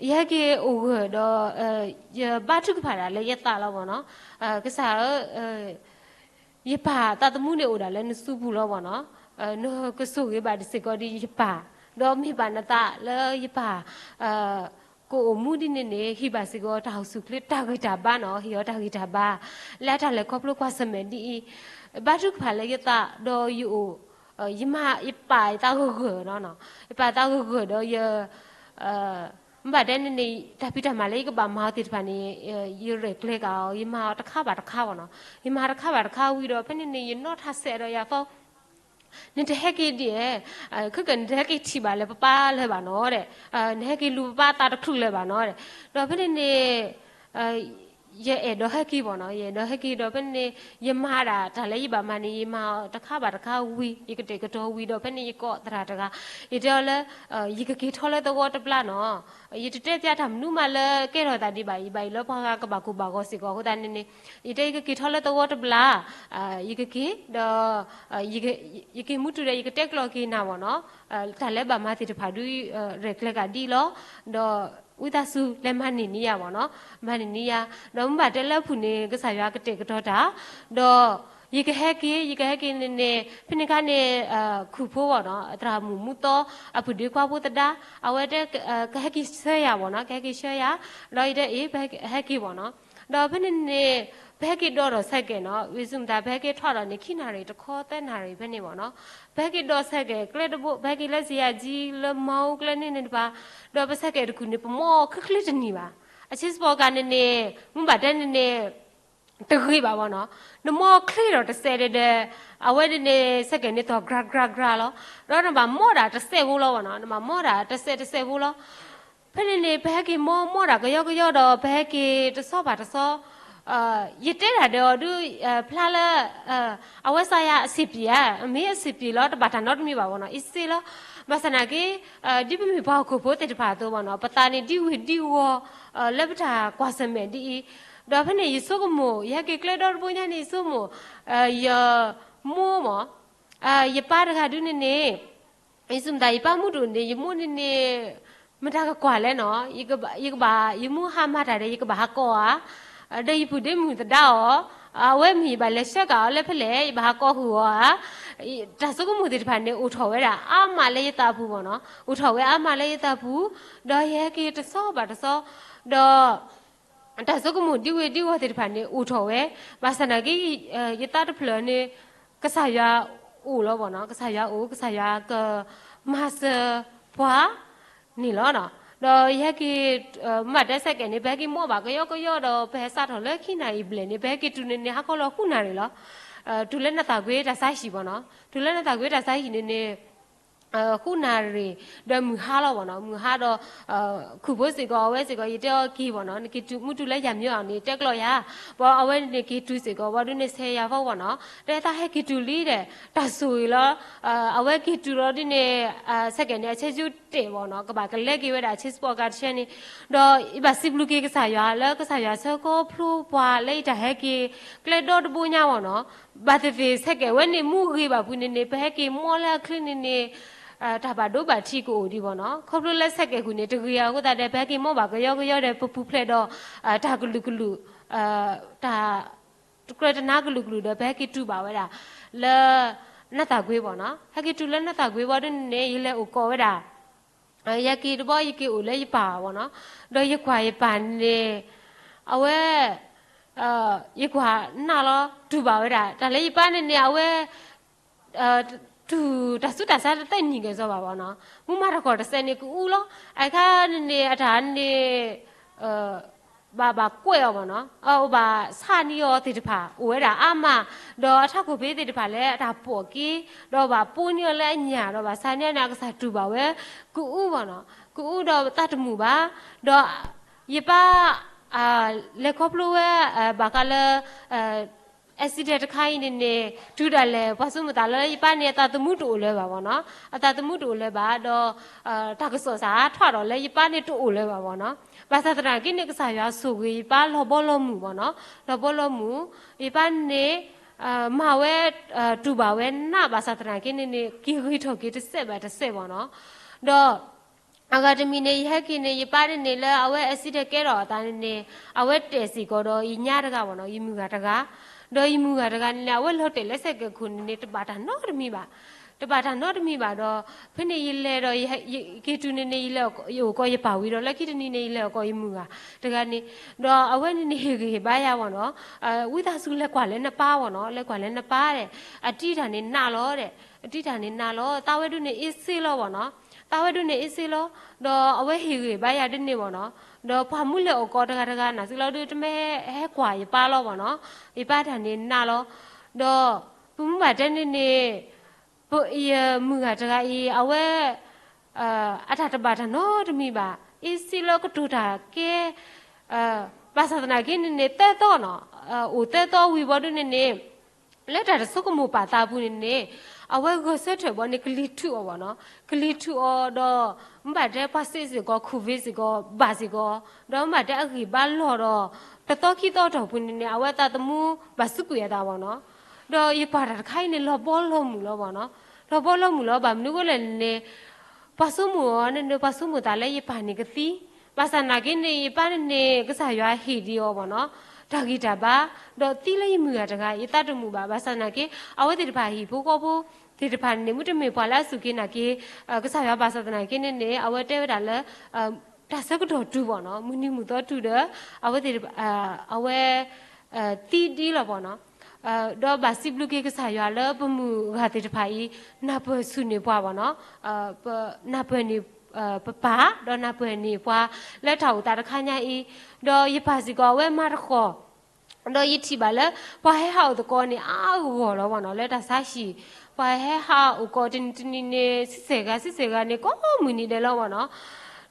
ယဟဲက့ၤအိၣ်ဂၢၢ်ဒီး ယဘါထုကဖၣ်ဒၣ်လၢယသးလီၤမ့ၢ်နီၤ. ကစၢ်ဧၢ, ယပၢ်သးသမူန့ၣ်အိၣ်ဒၣ်လၢနစုပူၤလီၤမ့ၢ်နီၤ. နကဆိၣ်ဂ့ၤဘၣ်ဒၣ်စ့ၢ်ကီးဒ်ယပၢ်, ဒီးမ့ၢ်ဘၣ်နသးလၢယပၢ် ကအိၣ်မူဒ်န့ၣ်န့ၣ် ဟ့ၣ်ဘၣ်စ့ၢ်ကီးတၢ်အိၣ်ဆူၣ်အိၣ်ချ့တၢ်ဂံၢ်တၢ်ဘါနီၤ, ဟ့ၣ်အီၤတၢ်ဂံၢ်တၢ်ဘါ လၢတၢ်လဲၤခီဖျိကွၢ်ဆၢၣ်မဲာ်ဒ်အံၤ, ဘါထုကဖၣ်လၢယသးဒီးယအိၣ်, ယမၤ ယပာ်ယသးဂၢၢ်ဂၢၢ်နီၤ, ယပာ်သးဂၢၢ်ဂၢၢ်ဒီးယ မ့ၢ်ဘၣ်တဲန့ၣ်န့ၣ် တၢ်ဖံးတၢ်မၤလၢယကဘၣ်မၤအီၤသ့ၣ်တဖၣ်န့ၣ် ယရဲၣ်ကျဲၤက့ၤအီၤ, ယမၤအီၤတခါဘၣ်တခါဘၣ်နီၤ, ယမၤတခါဘၣ်တခါဝံၤဒီး ဖဲန့ၣ်န့ၣ် ယနီၣ်ထါစဲးဒီးယၤသီ နတဟဲက့ၤဒ်လဲၣ်, ခဲကနတဟဲက့ၤထံၣ်ဘၣ်လၢပပၢ်လၢၤဘၣ်နီၤဒီး, နဟဲက့ၤလူၤပပၢ်သးတချုးလၢၤဘၣ်နီၤဒီး, ဒီးဖဲန့ၣ်န့ၣ် ယအဲၣ်ဒိးဟဲက့ၤမ့ၢ်နီၤ, ယအဲၣ်ဒိးဟဲက့ၤဒီးဖဲန့ၣ် ယမၤဒၣ်တၢ်လၢယဘၣ်မၤန့ၣ် ယမၤတခါဘၣ်တခါဝံၤ, ယကတဲာ်ကတီၤဝံၤဒီးဖဲန့ၣ် ယကိးသရၣ်တဂၤ, ယတဲအီၤလၢ ယကက့ၤထီၣ်လၢသဝီတဘျီနီၤ, ယတတဲပျးတၢ်မနုၤမးလၢကဲထီၣ်သးဒံးဘၣ်, ယဘၣ်အံၤလၢပှၤဂၤကဘၣ်ကိၢ်ဘၣ်ဂီၤစ့ၢ်ကီးအဃိသတးန့ၣ်န့ၣ်, ယတဲယကက့ၤထီၣ်လၢသဝီတဘျီ, ယကက့ၤဒီး ယက့ၤမုၢ်တုၤဒီး ယကတဲကျိးက့ၤနၤမ့ၢ်နီၤ, တၢ်လၢဘၣ်မၤသ့ၣ်တဖၣ်ဒုး ရဲၣ်ကျဲၤက့ၤဒ်လီၤ, ဒီးဝံသးစူၤလဲၤမၤန့ၢ်န့ၢ်ယၤမ့ၢ်နီၤ, မၤန့ၢ်န့ၢ်ယၤ, ဒီးမ့ၢ်ဘၣ်တဲလၢအပူၤန့ၣ် ကစၢ်ယွၤကတဲာ်ကတီၤတၢ်, ဒီး ယကဟဲက့ၤ ယကဟဲက့ၤန့ၣ်န့ၣ် ဖဲန့ၣ်ခါန့ၣ် ခူၣ်ဖိမ့ၢ်နီၤ သရၣ်မုၣ်မူသီ အပုၢ်ဒ့ခွါဖိသဒါ အဝဲတဲ ကဟဲက့ၤဆှၢယၤမ့ၢ်နီၤ, ကဟဲက့ၤဆှၢယၤ, ဒီးယတဲအ့ၣ် ပဟဲက့ၤမ့ၢ်နီၤ, ဒီးဖဲန့ၣ်န့ၣ် ပဟဲက့ၤဒီးဒီးဆဲးကဲးနီၤ, ဝံသးစူၤမတၤ ပဟဲက့ၤထီၣ်ဒီးန့ၣ် ခံနၣ်ရံၣ်တခီ သၢနၣ်ရံၣ်ဖဲန့ၣ်မ့ၢ်နီၤ, ပဟဲက့ၤဒီးဆဲးကဲးကျဲတဘိ ပဟဲက့ၤလၢစံယၤကၠံ လၢမၤအူကျဲန့ၣ်န့ၣ်တဖၣ်, ဒီးပဆဲးကဲးတကူၣ်န့ၣ် ပမီၢ်ချ့ချ့တနံၤဘၣ်, အဆ့စပီးကးန့ၣ်န့ၣ် မ့ၢ်ဘၣ်တဲန့ၣ်န့ၣ် တဂ့ၤဘၣ်မ့ၢ်နီၤ, နမီၢ်ချ့ဒီးတစဲးဒီး အဝဲန့ၣ်န့ၣ် ဆဲးကဲးန့ၣ်တီၢ် ကြၤကြၤကြၤလီၤ, ဒီးနဘၣ်မီၢ်ဒၣ်တစဲးဖိလီၤမ့ၢ်နီၤ, နဘၣ်မီၢ်ဒၣ်တစဲးတစဲးဖိလီၤ, ဖဲန့ၣ်န့ၣ် ပဟဲက့ၤမီၢ်မီၢ်ဒၣ်ကယီကယီဒီး ပဟဲက့ၤတဆီဘၣ်တဆီ, ယတဲဒၣ်ဒီးအီၤဒုး ဖျါလၢ အဝဲစါယၤအဆံးပျံၤဧါ, မ့ၢ်အဆံးပျံၤလီၤ တဘၣ်တၢ်နီတမံၤဘၣ်မ့ၢ်နီၤ, အ့ၣ်စ့လီၤ, ဘၣ်ဆၣ်နာ်က့ ဒ်ပမ့ၢ်ပှၤဟီၣ်ခိၣ်ဖိသ့ၣ်တဖၣ်အသိးမ့ၢ်နီၤ, ပသးန့ၣ်ဒံဝ့ၤဒံဝီၤ လၢပတၢ်ကွၢ်ဆၢၣ်မဲာ်ဒ်အံၤ, ဒီးဖဲန့ၣ်ယဆိကမိၣ် ယဟဲက့ၤကျဲဒီတဘိညါန့ၣ် ယဆိကမိၣ် ယမိၢ်မ့ၢ် ယပၢ်တဂၤဒုးန့ၣ်န့ၣ် ယစူၢ်မတၤ ယပၢ်မုၢ်ဒိၣ်န့ၣ် ယမိၢ်န့ၣ်န့ၣ် မတၤကကွၢ်လဲၣ်နီၤ, ယကဘၣ် ယမိၢ်ဟါမၢ်တၢ်ဒီး ယကဘၣ်ဟးကိးဧါ, ဒီးယပုၢ်ဒ့မုၣ်သဒါအီၤ, အဝဲမ့ၢ်ယဘၣ်လဲၤဆှၢက့ၤအီၤလၢဖဲလဲၣ် ယဘၣ်ဟးကိးဃုာ်အီၤဧါ, တၢ်ဆိကမိၣ်သ့ၣ်တဖၣ်န့ၣ် အိၣ်ထီၣ်ဝဲဒၣ်အါမးလၢယသးပူၤမ့ၢ်နီၤ, အိၣ်ထီၣ်ဝဲအါမးလၢယသးပူၤ, ဒီးယဟဲက့ၤတဆီဘၣ်တဆီ, ဒီး တၢ်ဆိကမိၣ်ဒံဝ့ၤဒံဝီၤသ့ၣ်တဖၣ်န့ၣ် အိၣ်ထီၣ်ဝဲ, ဘၣ်ဆၣ်နာ်က့ ယသးတဖျၢၣ်န့ၣ် ကစၢ်ယွၤအိၣ်လီၤမ့ၢ်နီၤ, ကစၢ်ယွၤအိၣ် ကစၢ်ယွၤကမၤစၢၤပှၤန့ၣ်လီၤ. ဒီးယဟဲက့ၤ မ့ၢ်တဲဆဲးကဲးန့ၣ် ပဟဲက့ၤမီၢ်ဘၣ်ကယီကယီဒီး ပဟဲစးထီၣ်လၢခံနၣ်ရံၣ်ဘျဲၣ်န့ၣ် ပဟဲက့ၤတုၤန့ၣ်န့ၣ် ဟါခီလီၤဃုနၣ်ရံၣ်လီၤ. တုၤလၢနသးကွံတၢ်ဆါဟံၣ်မ့ၢ်နီၤ, တုၤလၢနသးကွံတၢ်ဆါဟံၣ်န့ၣ်န့ၣ် ဃုနၣ်ရံၣ် ဒီးမုၢ်ဟါလီၤမ့ၢ်နီၤ, မုၢ်ဟါဒီး ခူၣ်ဖိစ့ၢ်ကီး အဝဲစ့ၢ်ကီး ယတဲအီၤက့ၤမ့ၢ်နီၤ, နက့ၤတုၤမုၢ်တုၤလၢယၤမ့ၢ်အီၤန့ၣ် တဲကျီယၤ, ဘၣ်အဝဲန့ၣ်က့ၤတုၤစ့ၢ်ကီး ဘၣ်ဒုးန့ၣ်ဆဲးယၤဖီမ့ၢ်နီၤ, တဲသးဟဲက့ၤတုၤလံဒီး တၢ်ဆိၣ်ဂ့ၤလီၤ, အဝဲက့ၤတုၤလီၤဒ်န့ၣ် ဆဲးကဲးန့ၣ် အဆဲးကၠူတဲာ်မ့ၢ်နီၤ, ကဘၣ်ကလဲၤက့ၤဝဲဒၣ် ဆ့စပီးကးတဆဲန့ၣ်, ဒီးယဘၣ်စံးဘျုးက့ၤကစၢ်ယွၤလၢကစၢ်ယွၤဆၢခီဖျိပှၤလၢယတၢ်ဟဲက့ၤ ကျဲဒီတဘိညါမ့ၢ်နီၤ, ဘၣ်သ့ၣ်သ့ၣ် ဆဲးကဲးဝဲန့ၣ်မူဂ့ၤဘၣ်ဖုးန့ၣ်န့ၣ် ပဟဲက့ၤမီၢ်လၢအချ့န့ၣ်န့ၣ် တၢ်ဘၣ်ဒိဘၣ်ထံးကအိၣ်ဒံးမ့ၢ်နီၤ, ခီဖျိလၢဆဲးကဲးဃုာ်န့ၣ် တဂ့ၤအဃိသတးဒီး ပဟဲက့ၤမီၢ်ဘၣ်ကယီကယီဒီး ပပူၤဖျဲးဒီး တၢ်ကလုာ်ကလုာ် တၢ် တကြၢးတနါကလုာ်ကလုာ်ဒီး ပဟဲက့ၤတုၤဘၣ်ဝဲဒၣ် လၢ နၢ်သၣ်ကွ့မ့ၢ်နီၤ, ဟဲက့ၤတုၤလၢနၢ်သၣ်ကွ့ဘၣ်ဒုးန့ၣ် ယလဲၤအိၣ်ကိးဝဲဒၣ် ယဟဲက့ၤတဘျီ ယက့ၤအိၣ်လၢယပၢ်မ့ၢ်နီၤ, ဒီးယကွၢ်ယပၢ်န့ၣ် အဝဲ ယကွၢ်နၢ်လီၤ တုၤဘၣ်ဝဲဒၣ် တၢ်လၢယပၢ်န့ၣ်န့ၣ် အဝဲ တုၤတၢ်ဆူးတၢ်ဆါတသ့ၣ်နံၤကဲၣ်စီဘၣ်မ့ၢ်နီၤ, မူမၤတၢ်ခီၣ်တစဲးန့ၣ် ကအူလီၤ, အခါန့ၣ်န့ၣ် အတၢ်န့ၣ် ဘၣ်ဘၣ်ကွဲးအီၤမ့ၢ်နီၤ, အိၣ်ဘၣ်ဆါန့ၢ်အီၤသ့ၣ်တဖၣ် အိၣ်ဝဲဒၣ်အါမး, ဒီးအထးခိၣ်ဖံးသ့ၣ်တဖၣ်လၢအတၢ်ပိာ်က့ၤ, ဒီးဘၣ်ပိာ်န့ၢ်အီၤလၢအညၣ် ဒီးဘၣ်ဆါန့ၢ်န့ၣ် အကစၢ်တုၤဘၣ်ဝဲ ကအူမ့ၢ်နီၤ, ကအူဒီးသးတမုာ်ဘၣ်, ဒီး ယပၢ် လဲၤခီဖျိဝဲ ဘၣ်ဃးလၢ accident တခါအံၤန့ၣ်န့ၣ် တုၤဒၣ်လဲာ် ပှၤဆိကမိၣ်သးလၢယပၢ်န့ၣ် အသးသမူတအိၣ်လၢၤဘၣ်ဘၣ်နီၤ, အသးသမူတအိၣ်လၢၤဘၣ်ဒီး တၢ်ကစီၣ်စးထီၣ်ဒီးလၢယပၢ်န့ၣ် တအိၣ်လၢၤဘၣ်ဘၣ်နီၤ. ဘၣ်ဆၣ်သနာ်က့န့ၣ် ကစၢ်ယွၤဆိၣ်ဂ့ၤယပၢ်လီၤဘီလီၤမုၢ်ဘၣ်နီၤ, လီၤဘီလီၤမုၢ်, ယပၢ်န့ၣ် မၤဝဲ တူၢ်ဘၣ်ဝဲနး ဘၣ်ဆၣ်သနာ်က့န့ၣ်န့ၣ် က့ၤဂ့ၤထီၣ်က့ၤတစဲးဘၣ်တစဲးဘၣ်နီၤ. ဒီး အဂၤတမံၤန့ၣ် ယဟဲက့ၤန့ၣ် ယပၢ်န့ၣ်န့ၣ် လၢအဝဲ accident ကဲထီၣ်အသးန့ၣ်န့ၣ် အဝဲတဲာ်စ့ၢ်ကီးဒီးယညါတဂၤဘၣ်နီၤ, ယမုၢ်ဂၤတဂၤ, ဒီးယမုၢ်ဂၤတဂၤန့ၣ်န့ၣ် အဝဲလီၤတဲာ်လၢစဲးကဲးခိၣ်န့ၣ်န့ၣ် တဘၣ်တၢ်နီတမံၤဘၣ်, တဘၣ်တၢ်နီတမံၤဘၣ်ဒီး ဖဲန့ၣ်ယလဲၤဒီး ယက့ၤတုၤန့ၣ်န့ၣ် ယလဲၤ ယအိၣ်ကီးယပၢ်ဝံၤဒီး လၢခံတနံၤန့ၣ် ယလဲၤအိၣ်ကီးယမုၢ်ဂၤတဂၤန့ၣ်, ဒီးအဝဲန့ၣ်န့ၣ် ဟ့ၣ်ဂံၢ်ဟ့ၣ်ဘါယၤဘၣ်နီၤ, ဝံသးစူၤလဲၤကွၢ်လၢနပၢ်ဘၣ်နီၤ, လဲၤကွၢ်လၢနပၢ်ဒီး အတံၢ်တၢ်န့ၣ်နးလီၤဒီး အတံၢ်တၢ်န့ၣ်နးလီၤ, သးဝဲဒၣ်န့ၣ်အ့စ့လီၤဘၣ်နီၤ, သးဝဲဒၣ်န့ၣ်အ့စ့လီၤ, ဒီးအဝဲဟ့ၣ်ဂံၢ်ဟ့ၣ်ဘါယၤဒ်န့ၣ်ဘၣ်နီၤ, ဒီးပှၤမုၢ်လဲၤအိၣ်ကီးတဂၤတဂၤ နာ်စ့လီၤဒုး တမ့ၢ်ဟဲကွၢ်ယပၢ်လီၤဘၣ်နီၤ, ယပၢ်တၢ်န့ၣ်နးလီၤ, ဒီးပမ့ၢ်ဘၣ်တဲန့ၣ်န့ၣ် ယမုၢ်ဂၤတဂၤအံၤ အဝဲ အတၢ်တဘၣ်တၢ်နီတမံၤဘၣ်, အ့စ့လၢကတိၤတၢ်ကဲ ဘၣ်ဆၣ်သနာ်က့န့ၣ်န့ၣ် သၢသီနီၤ, အိၣ်သၢသီဝံၤဘီဒုးန့ၣ်န့ၣ် လၢတၢ်တဆိကမိၣ်ပာ်သးပူၤန့ၣ်န့ၣ် အဝဲဂဲၤဆၢထၢၣ်ဘီန့ၣ် ကလံၤထုးအီၤဘၣ်နီၤ, ကလံၤထုးအီၤဒီး မ့ၢ်ဘၣ်တဲပှၤစ့စ့ၢ်ကီး ခိၣ်ဝ့စ့ၢ်ကီး ဘၣ်စ့ၢ်ကီး, ဒီးမ့ၢ်ဘၣ်တဲအဂံၢ်ဘါလီၤဒီး တသီခံသီတီၢ်ပူၤန့ၣ်န့ၣ် အဝဲသးသမူဘၣ်စူးကွံာ်အသးဘၣ်နီၤ, ဒီးယပၢ်တၢ်တခါအံၤန့ၣ် လီၤဘီလီၤမုၢ်လီၤဘၣ်နီၤ, လီၤဘီလီၤမုၢ်လီၤ ဘၣ်မနုၤအဃိလဲၣ်န့ၣ် ပှၤဆိကမိၣ်အီၤန့ၣ်န့ၣ် ပှၤဆိကမိၣ်သးလၢယပၢ်န့ၣ်ကသံ, ဘၣ်ဆၣ်သနာ်က့န့ၣ် ယပၢ်န့ၣ်န့ၣ် ကစၢ်ယွၤဟ့ၣ်ဒံးအီၤဘၣ်နီၤ, တၢ်ဂံၢ်တၢ်ဘါ, ဒီးသံလၢယမုၢ်ဂၤတဂၤ ယသးတမုာ်ဘၣ်, ဘၣ်ဆၣ်သနာ်က့ အဝဲသ့ၣ်တဖၣ်ဟံၣ်ဖိဃီဖိသ့ၣ်တဖၣ်န့ၣ်န့ၣ် မ့ၢ်တမ့ၢ်ပှၤလၢအစူၢ်က့ၤနာ်က့ၤ ကစၢ်ယွၤ ဘၣ်ဆၣ်သနာ်က့န့ၣ်န့ၣ် အဝဲတဲဝဲဒၣ်လၢ တၢ်ဆၢကတီၢ်တုၤဘၣ်နီၤ, မုၢ်နံၤမုၢ်သီတုၤဒီး အဝဲသ့ၣ်တဖၣ် အဝဲ သံဒ်လီၤဘၣ်နီၤ, ဒီးဘၣ်စံးဘျုးက့ၤကစၢ်ယွၤလၢပမုၢ်ဂၤသ့ၣ်တဖၣ်အံၤ နၢ်ပၢၢ်ဆူၣ်န့ၢ်ပှၤဘၣ်နီၤ, နၢ်ပၢၢ်န့ၢ်ပပၢ် ဒီးနၢ်ပၢၢ်န့ၢ်ပှၤလၢတၢ်အိၣ်သးတခါညါအံၤ, ဒီးယပၢ်စ့ၢ်ကီးအဝဲမၤတဃီၤ ဒီးယထံၣ်ဘၣ်လၢ ပှၤဟဲဟးအိၣ်သကိးန့ၣ် အါဂီၢ်လီၤဘၣ်နီၤ, လၢတၢ်ဆါဟံၣ်, ပှၤဟဲဟးအိၣ်သကိးတနံၤတနံၤန့ၣ် ဆံဆဲၣ်ဂၤဆံဆဲၣ်ဂၤန့ၣ် ကိးမုၢ်နံၤဒဲးလီၤဘၣ်နီၤ,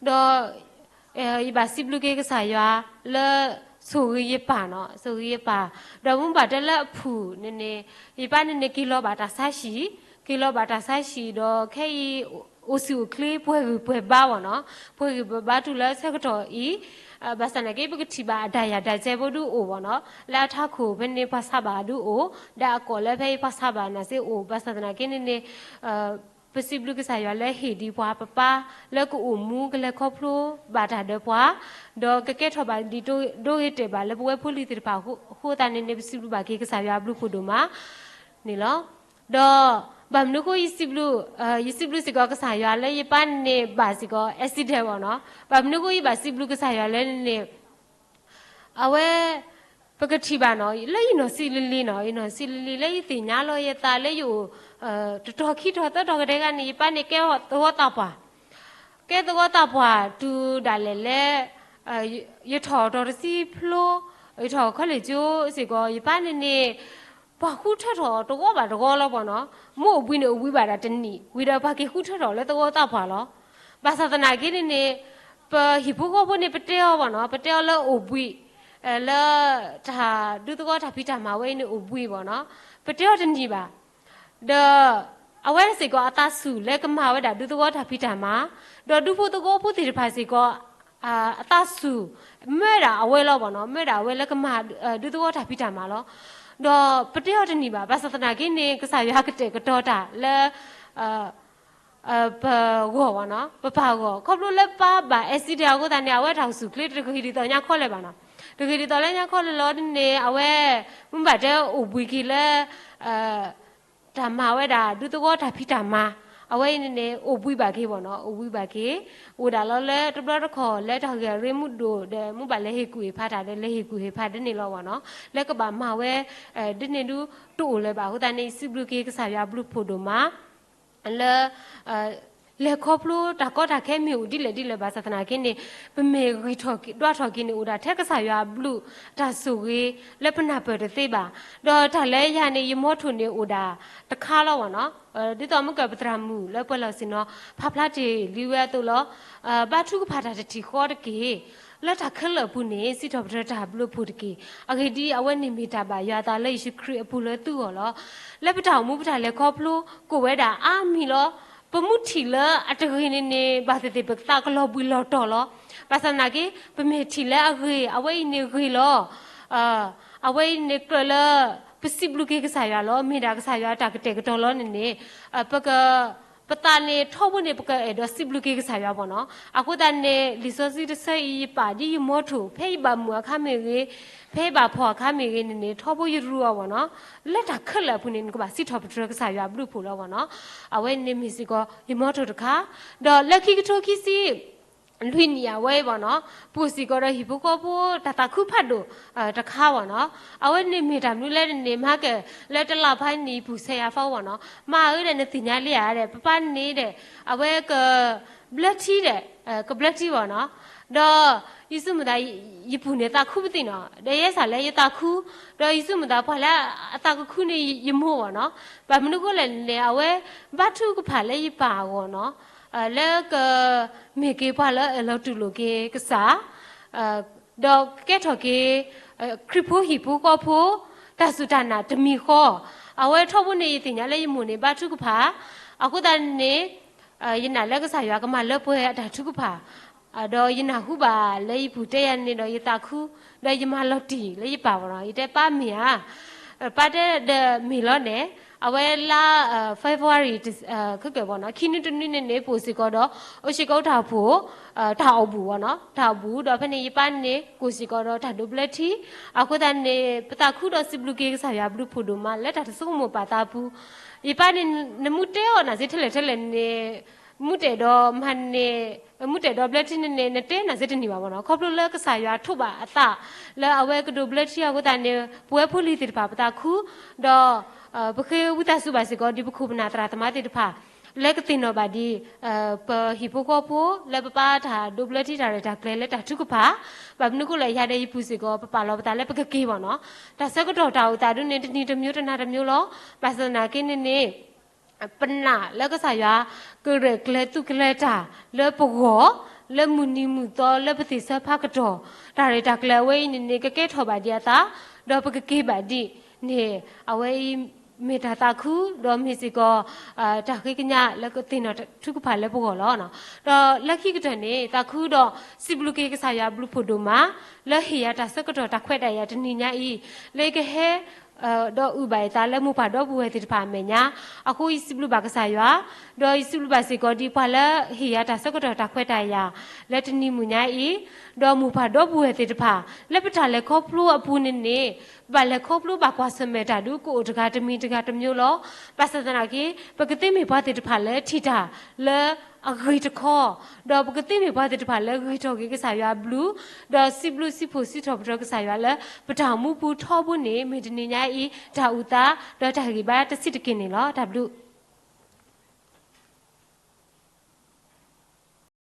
ဒီး ယဘၣ်စံးဘျုးက့ၤကစၢ်ယွၤလၢ ဆိၣ်ဂ့ၤယပၢ်နီၤ, ဆိၣ်ဂ့ၤယပၢ်, ဒီးမ့ၢ်ဘၣ်တဲလၢအဖုၣ်န့ၣ်န့ၣ် ယပၢ်န့ၣ်န့ၣ် က့ၤလီၤဘၣ်တၢ်ဆါဟံၣ်, က့ၤလီၤဘၣ်တၢ်ဆါဟံၣ်ဒီးခဲအံၤ အိၣ်ဆူၣ်အိၣ်ချ့ပှဲၤဂံၢ်ပှဲၤဘါဘၣ်နီၤ, ပှဲၤဂံၢ်ပှဲၤဘါတုၤလၢဆၢကတီၢ်အံၤ, ဘၣ်ဆၣ်သနာ်က့ ပကထံၣ်ဘၣ်အတၢ်ယၢ်တၢ်စဲးဖိဒုအိၣ်ဘၣ်နီၤ, လၢအထးခိၣ်ဖဲန့ၣ်ပှၤဆါဘၣ်ဒုအိၣ်, ဒီးအကိာ်လၢဖဲအံၤပှၤဆါဘၣ်နာ်စ့အိၣ်, ဘၣ်ဆၣ်သနာ်က့န့ၣ်န့ၣ် ပစံးဘျုးကစၢ်ယွၤလၢဟ့ၣ်ဒံးပှၤပပၢ် လၢကအိၣ်မူကလဲၤခီဖျိဘၣ်တၢ်ဒီးပှၤ, ဒီးကကဲထီၣ်ဘၣ်ဒံးဒိဂ့ၤတဲာ်ဘၣ်လၢပဝဲဖိလံၤသ့ၣ်တဖၣ်အဃိသတးန့ၣ်န့ၣ် ပစံးဘျုးဘၣ်က့ၤကစၢ်ယွၤအဘျုးဖးဒိၣ်မးန့ၣ်လီၤ. ဒီးဘၣ်မနုၤအဃိ ယစံးဘျုးစ့ၢ်ကီးကစၢ်ယွၤလၢယပၢ်န့ၣ်န့ၣ် ဘၣ်စ့ၢ်ကီး accident ဘၣ်နီၤ, ဘၣ်မနုၤအဃိယဘၣ်စံးဘျုးကစၢ်ယွၤလဲၣ်န့ၣ်န့ၣ် အဝဲ ပကထံၣ်ဘၣ်နီၤ လၢယနီၢ်ဆံးလံၤလံၤနီၤ, ယနီၢ်ဆံးလံၤလံၤလၢယသ့ၣ်ညါလီၤယသးလၢယအိၣ် တတီၤခံတီၤသၢတီၤကဒဲကဒဲန့ၣ် ယပၢ်န့ၣ်ကဲသဝီသးပှၢ်, ကဲသဝီသးပှၢ်တုၤဒၣ်လဲာ်လၢ ယထီၣ်တီၤတဆံဖျိ, ယထီၣ် college စ့ၢ်ကီး ယပၢ်န့ၣ်န့ၣ် ပှၤဃုထၢထီၣ်တဂီၤဘၣ်တဂီၤလီၤဘၣ်နီၤ, မ့ၢ်အိၣ်ဘှံးန့ၣ်အိၣ်ဘှံးဘၣ်ဒၣ်တနံၣ် ဝံၤဒီးပှၤက့ၤဃုထၢထီၣ်လၢသဝီသးပှၢ်လီၤ. ဘၣ်ဆၣ်သနာ်က့န့ၣ်န့ၣ် ပဟံၣ်ဖိဃီဖိန့ၣ် ပတဲအီၤဘၣ်နီၤ, ပတဲအီၤလၢအိၣ်ဘှံး လၢ တၢ်ဒုးသဝီတၢ်ဖံးတၢ်မၤဝဲအံၤန့ၣ်အိၣ်ဘှံးဘၣ်နီၤ, ပတဲအီၤတနံၤဘၣ်. ဒီး အဝဲစ့ၢ်ကီးအသးဆူၣ်လၢကမၤဝဲဒၣ်ဒုးသဝီတၢ်ဖံးတၢ်မၤ, ဒီးဒူဖိသဝီဖိသ့ၣ်တဖၣ်စ့ၢ်ကီး အသးဆူၣ် မၢဒၣ်အဝဲလီၤဘၣ်နီၤ, မၢဒၣ်အဝဲလၢကမၤ ဒုးသဝီတၢ်ဖံးတၢ်မၤလီၤ. ဒီးပတဲအီၤတနံၤဘၣ်, ဘၣ်ဆၣ်သနာ်က့န့ၣ် ကစၢ်ယွၤကတဲာ်ကတီၤတၢ်လၢ ပဂီၢ်ဘၣ်နီၤ, ပပၢ်ဂီၢ်, ခီဖျိလၢပၢ်ဘၣ် accident အဃိသတးန့ၣ် အဝဲတၢ်အိၣ်ဆူၣ်ချ့တဂ့ၤဒ်သိးညါခီလဲၣ်ဘၣ်နီၤ, တဂ့ၤဒ်သိးလၢညါခီလဲၣ်လီၤန့ၣ် အဝဲ မ့ၢ်ဘၣ်တဲအိၣ်ဘှံးက့ၤလၢ တၢ်မၤဝဲဒၣ် ဒုးသဝီတၢ်ဖံးတၢ်မၤ, အဝဲအံၤန့ၣ်န့ၣ် အိၣ်ဘှံးဘၣ်က့ၤဘၣ်နီၤ, အိၣ်ဘှံးဘၣ်က့ၤ, အိၣ်ဒၣ်လီၤလၢတဘျီတခီၣ်လၢတၢ်ဂ့ၢ်အရ့မူဒိၣ်ဒီး မ့ၢ်ဘၣ်လဲၤဟ့ၣ်ကူၣ်ဟ့ၣ်ဖးတၢ်ဒီး လဲၤဟ့ၣ်ကူၣ်ဟ့ၣ်ဖးဒ်န့ၣ်လီၤဘၣ်နီၤ, လၢကဘၣ်မၤဝဲ ဒ်န့ၣ်ဒုး တအိၣ်လၢၤဘၣ်အဃိသတးန့ၣ် ယစံးဘျုးက့ၤကစၢ်ယွၤအဘျုးဖးဒိၣ်မး လၢ လဲၤခီဖျိတၢ်ကီတၢ်ခဲမ့ၢ်အိၣ်ဒ်လဲၣ်ဒ်လဲၣ်ဘၣ်ဆၣ်သနာ်က့န့ၣ် ပမ့ၢ်ဂံၢ်ထီၣ်က့ၤဒွးထီၣ်က့ၤန့ၣ် အိၣ်ဒၣ်ထဲကစၢ်ယွၤအဘျုးတၢ်ဆိၣ်ဂ့ၤလၢပနၢ်ပၢၢ်တသ့ဘၣ်. ဒီးတၢ်လၢယၤန့ၣ် ယမီထိၣ်န့ၣ်အိၣ်ဒၣ်တခါလီၤဘၣ်နီၤ. ဒ်သိးမ့ၢ်ကပသရၣ်မုၣ်လၢပှဲၤလီၢ်ဆ့ၣ်နီၤ ဖးဖျါတ့ၢ်လံဝဲအသိးလီၤ. ဘါထုကဖၣ်တၢ်တထံၣ်ဃီတက့ၢ်. လၢတၢ်ခဲလၢာ်အပူၤန့ၣ် စံးထီၣ်ပတြၢၤတၢ်ဘျုးအဖှိၣ်တက့ၢ်. အဂ့ၢ်ဒ်အံၤ, အဝဲန့ၣ်မ့ၢ်တၢ်ဘၣ်ယွၤအသးလၢယ့ၣ်ၡူးခရံာ်အပူၤလၢသုဂီၢ်လီၤ. လၢပတၢ်အိၣ်မူပတၢ်လဲၤခီဖျိ ကိးဝဲဒၣ်အါမံၤလီၤ. ပမူထံၣ်လၢအတဂ့ၤန့ၣ်န့ၣ် ဘၣ်သ့ၣ်သ့ၣ်ပသးကလီၤဘှံးလီၤတီၤလီၤ. ဘၣ်ဆၣ်သနာ်က့ ပမ့ၢ်ထံၣ်လၢအဂ့ၤ အဝဲအံၤန့ၣ်ဂ့ၤလီၤ. အဝဲအံၤန့ၣ်ကြၢးလၢ ပစံးဘျုးက့ၤကစၢ်ယွၤလီၤ. မ့ၢ်ဒၣ်ကစၢ်ယွၤတၢ်ကတဲာ်ကတီၤလီၤန့ၣ်န့ၣ် ပက ပသးန့ၣ်ထီဘိန့ၣ် ပကအဲၣ်ဒိးစံးဘျုးက့ၤကစၢ်ယွၤဘၣ်နီၤ. အဃိသတးန့ၣ် လံာ်စီဆှံတဆၢအံၤ ယပာ်ဒ်ယမီထိၣ် ဖဲယဘၣ်မုာ်အခါမ့ၢ်ဂ့ၤ, ဖဲယဘၣ်ဖှီၣ်အခါမ့ၢ်ဂ့ၤန့ၣ်န့ၣ် ထီဘိယရူးအီၤဘၣ်နီၤ. လၢတၢ်ခဲလၢာ်အပူၤန့ၣ် နကဘၣ်စံးထီၣ်ပတြၢၤကစၢ်ယွၤဘျုးဖှိၣ်လီၤဘၣ်နီၤ. အဝဲန့ၣ်မ့ၢ်စ့ၢ်ကီး ယမီထိၣ်တခါ, ဒီးလၢခံကထိခံဆံ လွံၢ်နံၣ်အဝဲအံၤဘၣ်နီၤ ပအိၣ်စ့ၢ်ကီးဒီးဟံၣ်ဖိဃီဖိ တၢ်သးခုဖးဒိၣ်တခါဘၣ်နီၤ. အဝဲန့ၣ်မ့ၢ်တၢ်မနုၤလဲၣ်န့ၣ် မၤကဲလၢတလါဖဲန့ၣ် ယပုၢ်ဆဲးယၤဖီဘၣ်နီၤ. မါဧၢဒီး နသ့ၣ်ညါလံဧါဒီး ပပၢ်န့ၣ်ဒီး အဝဲကဘျၢထံဒီး ကဘျၢထံဘၣ်နီၤ. ဒီးယဆိကမိၣ်သး ယပုၢ်န့ၣ်သးခုပသံနီၤ ဒီးယဲစၢ်လၢယသးခု, ဒီးယဆိကမိၣ်သးပှၤလၢအသးကခုန့ၣ်ယမိၢ်ဘၣ်နီၤ. ဘၣ်မနုၤအဃိလဲၣ်န့ၣ် အဝဲဘါထုကဖၣ်လၢယပၢ်အဂီၢ်နီၤ လၢကမ့ၢ်က့ၤပှၤလၢအလီၤတူၢ်လိာ်က့ၤကစၢ် ဒီးကကဲထီၣ်က့ၤ ခရံာ်ဖိဟံၣ်ဖိဃီဖိ တၢ်စူၢ်တၢ်နာ်တမံၤဃီ, အဝဲထီဘိန့ၣ် ယသ့ၣ်ညါလၢယမိၢ်န့ၣ် ဘါထုကဖၣ်, အဃိသတးန့ၣ် ယနာ်လၢကစၢ်ယွၤကမၤလၢပှဲၤအတၢ်ထုကဖၣ်, ဒီးယနၢ်ဟူဘၣ်လၢယပုၢ်တဲယၤန့ၣ်ဒီးယသးခု, ဒီးယမၤလီၤတံၢ်လၢယပၢ်ဘၣ်နီၤ. ယတဲပၢ်မ့ၢ်ဧါ, ပၢ်တဲဒီးမ့ၢ်လီၤန့ၣ်, အဝဲလါ February ခုကဲၢ်ဘၣ်နီၤ ခံနွံတနွံန့ၣ်န့ၣ် ပအိၣ်စ့ၢ်ကီးဒီး အိၣ်စ့ၢ်ကီးတၢ်အိၣ်ဖှိၣ် တၢ်အီၣ်ဘူၣ်ဘၣ်နီၤ တၢ်အီၣ်ဘူၣ် ဒီးဖဲန့ၣ် ယပၢ်န့ၣ် ကိၢ်စ့ၢ်ကီးဒီးတၢ်ဒိးဘျၢထံ, အဃိသတးန့ၣ် ပသးခုဒီးစံးဘျုးက့ၤကစၢ်ယွၤဘျုးဖှိၣ်ဒိၣ်မး လၢတၢ်တဆိကမိၣ်ပာ်သးအပူၤ, ယပၢ်န့ၣ် နမူတဲအီၤနၤစ့ထဲလဲၣ်ထဲလဲၣ်န့ၣ် မူတဲာ်ဒီးမၤန့ၣ် မူတဲာ်ဒီးဘျၢထံန့ၣ်န့ၣ် နတဲနၤစ့တန့ၢ်ဘၣ်ဘၣ်နီၤ. ခီဖျိလၢကစၢ်ယွၤထိးဘၣ်အသး လၢအဝဲကဒိးဘျၢထံအဃိသတးန့ၣ် ပဝဲဖိလံၤသ့ၣ်တဖၣ်ပသးခု, ဒီး ပဃ့ဝံသးစူၤဘၣ်စ့ၢ်ကီး ဒ်ပခိၣ်ပနၢ်သရၣ်သမါသ့ၣ်တဖၣ် လၢကသ့ၣ်နီၣ်ဘၣ်ဒ် ပဟံၣ်ဖိဃီဖိ လၢပပၢ်တၢ်ဒိးဘျၢထံတၢ်ရဲၣ်တၢ်ကျဲၤလၢတၢ်ထုကဖၣ်, ဘၣ်မနုၤအဃိလဲၣ် ယၤဒီးယပုၢ်စ့ၢ်ကီး ပပာ်လီၤပသးလၢပကက့ၤဘၣ်နီၤ. တၢ်ဆၢကတီၢ်တၢ်အိၣ်သးဒ်န့ၣ် တနံၤတမျိုးတနၤတမျိုးလီၤ. ဘၣ်ဆၣ်သနာ်က့န့ၣ်န့ၣ် ပနာ်လၢကစၢ်ယွၤ ကရဲၣ်ကျဲၤသူၣ်ကျဲၤတၢ်လၢပဂီၢ်, လၢမုၢ်နံၤမုၢ်သီ လၢပသ့ၣ်ဆၢဖးကတီၢ်, တၢ်ရဲၣ်တၢ်ကျဲၤအဝဲအံၤန့ၣ်န့ၣ် ကကဲထီၣ်ဘၣ်ဒံးအသး, ဒီးပကက့ၤဘၣ်ဒံးန့ၣ် အဝဲအံၤမ့ၢ်တၢ်သးခု ဒီးမ့ၢ်စ့ၢ်ကီး တၢ်ဃ့ကညးလၢကသ့ၣ်နီၣ်ထုကဖၣ်လၢပဂီၢ်လီၤ. ဒီးလၢခံကတၢၢ်န့ၣ် သးခုဒီးစံးဘျုးက့ၤကစၢ်ယွၤဘျုးဖှိၣ်ဒိၣ်မး လၢဟ့ၣ်ယၤတၢ်ဆၢကတီၢ်တၢ်ခွဲးတၢ်ယာ်တနံၤညါအံၤ လၢယကဟဲ ဒီးအုၣ်ဘၣ်ယသးလၢမိၢ်ပၢ်ဒီပုၢ်ဝဲၢ်သ့ၣ်တဖၣ်အမဲာ်ညါ, အဃိယစံးဘျုးဘၣ်ကစၢ်ယွၤ, ဒီးယစံးဘျုးဘၣ်စ့ၢ်ကီးဒ်ပှၤလၢဟ့ၣ်ယၤတၢ်ဆၢကတီၢ်တၢ်ခွဲးတၢ်ယာ် လၢတနံၤမုၢ်ညါအံၤ, ဒီးမိၢ်ပၢ်ဒီပုၢ်ဝဲၢ်သ့ၣ်တဖၣ် လၢပတၢ်လဲၤခီဖျိအပူၤန့ၣ်န့ၣ် ဘၣ်လဲၤခီဖျိဘၣ်ကွၢ်ဆၢၣ်မဲာ်တၢ်ဒုးကအိၣ်တဂၤတမံၤတဂၤတမျိုးလီၤ. ဘၣ်ဆၣ်သနာ်က့ ပကသ့မ့ၢ်ပှၤသ့ၣ်တဖၣ်လၢထံၣ်တၢ်လၢအဂ့ၤတခီ, ဒီးပကသ့မ့ၢ်ပှၤသ့ၣ်တဖၣ်လၢဂံၢ်ထီၣ်က့ၤကစၢ်ယွၤအဘျုး, ဒီးစံးဘျုးစံးဖှိၣ်စံးထီၣ်ပတြၢၤကစၢ်ယွၤလၢ ပတၢ်အိၣ်မူပူၤထီဘိန့ၣ် မ့ၢ်တနံၤညါအံၤ တၢ်အုၣ်သး ဒီးတၢ်ဂံၢ်ဘါတဆံးတက့ၢ်န့ၣ်လီၤ. တၢ်ဘျုး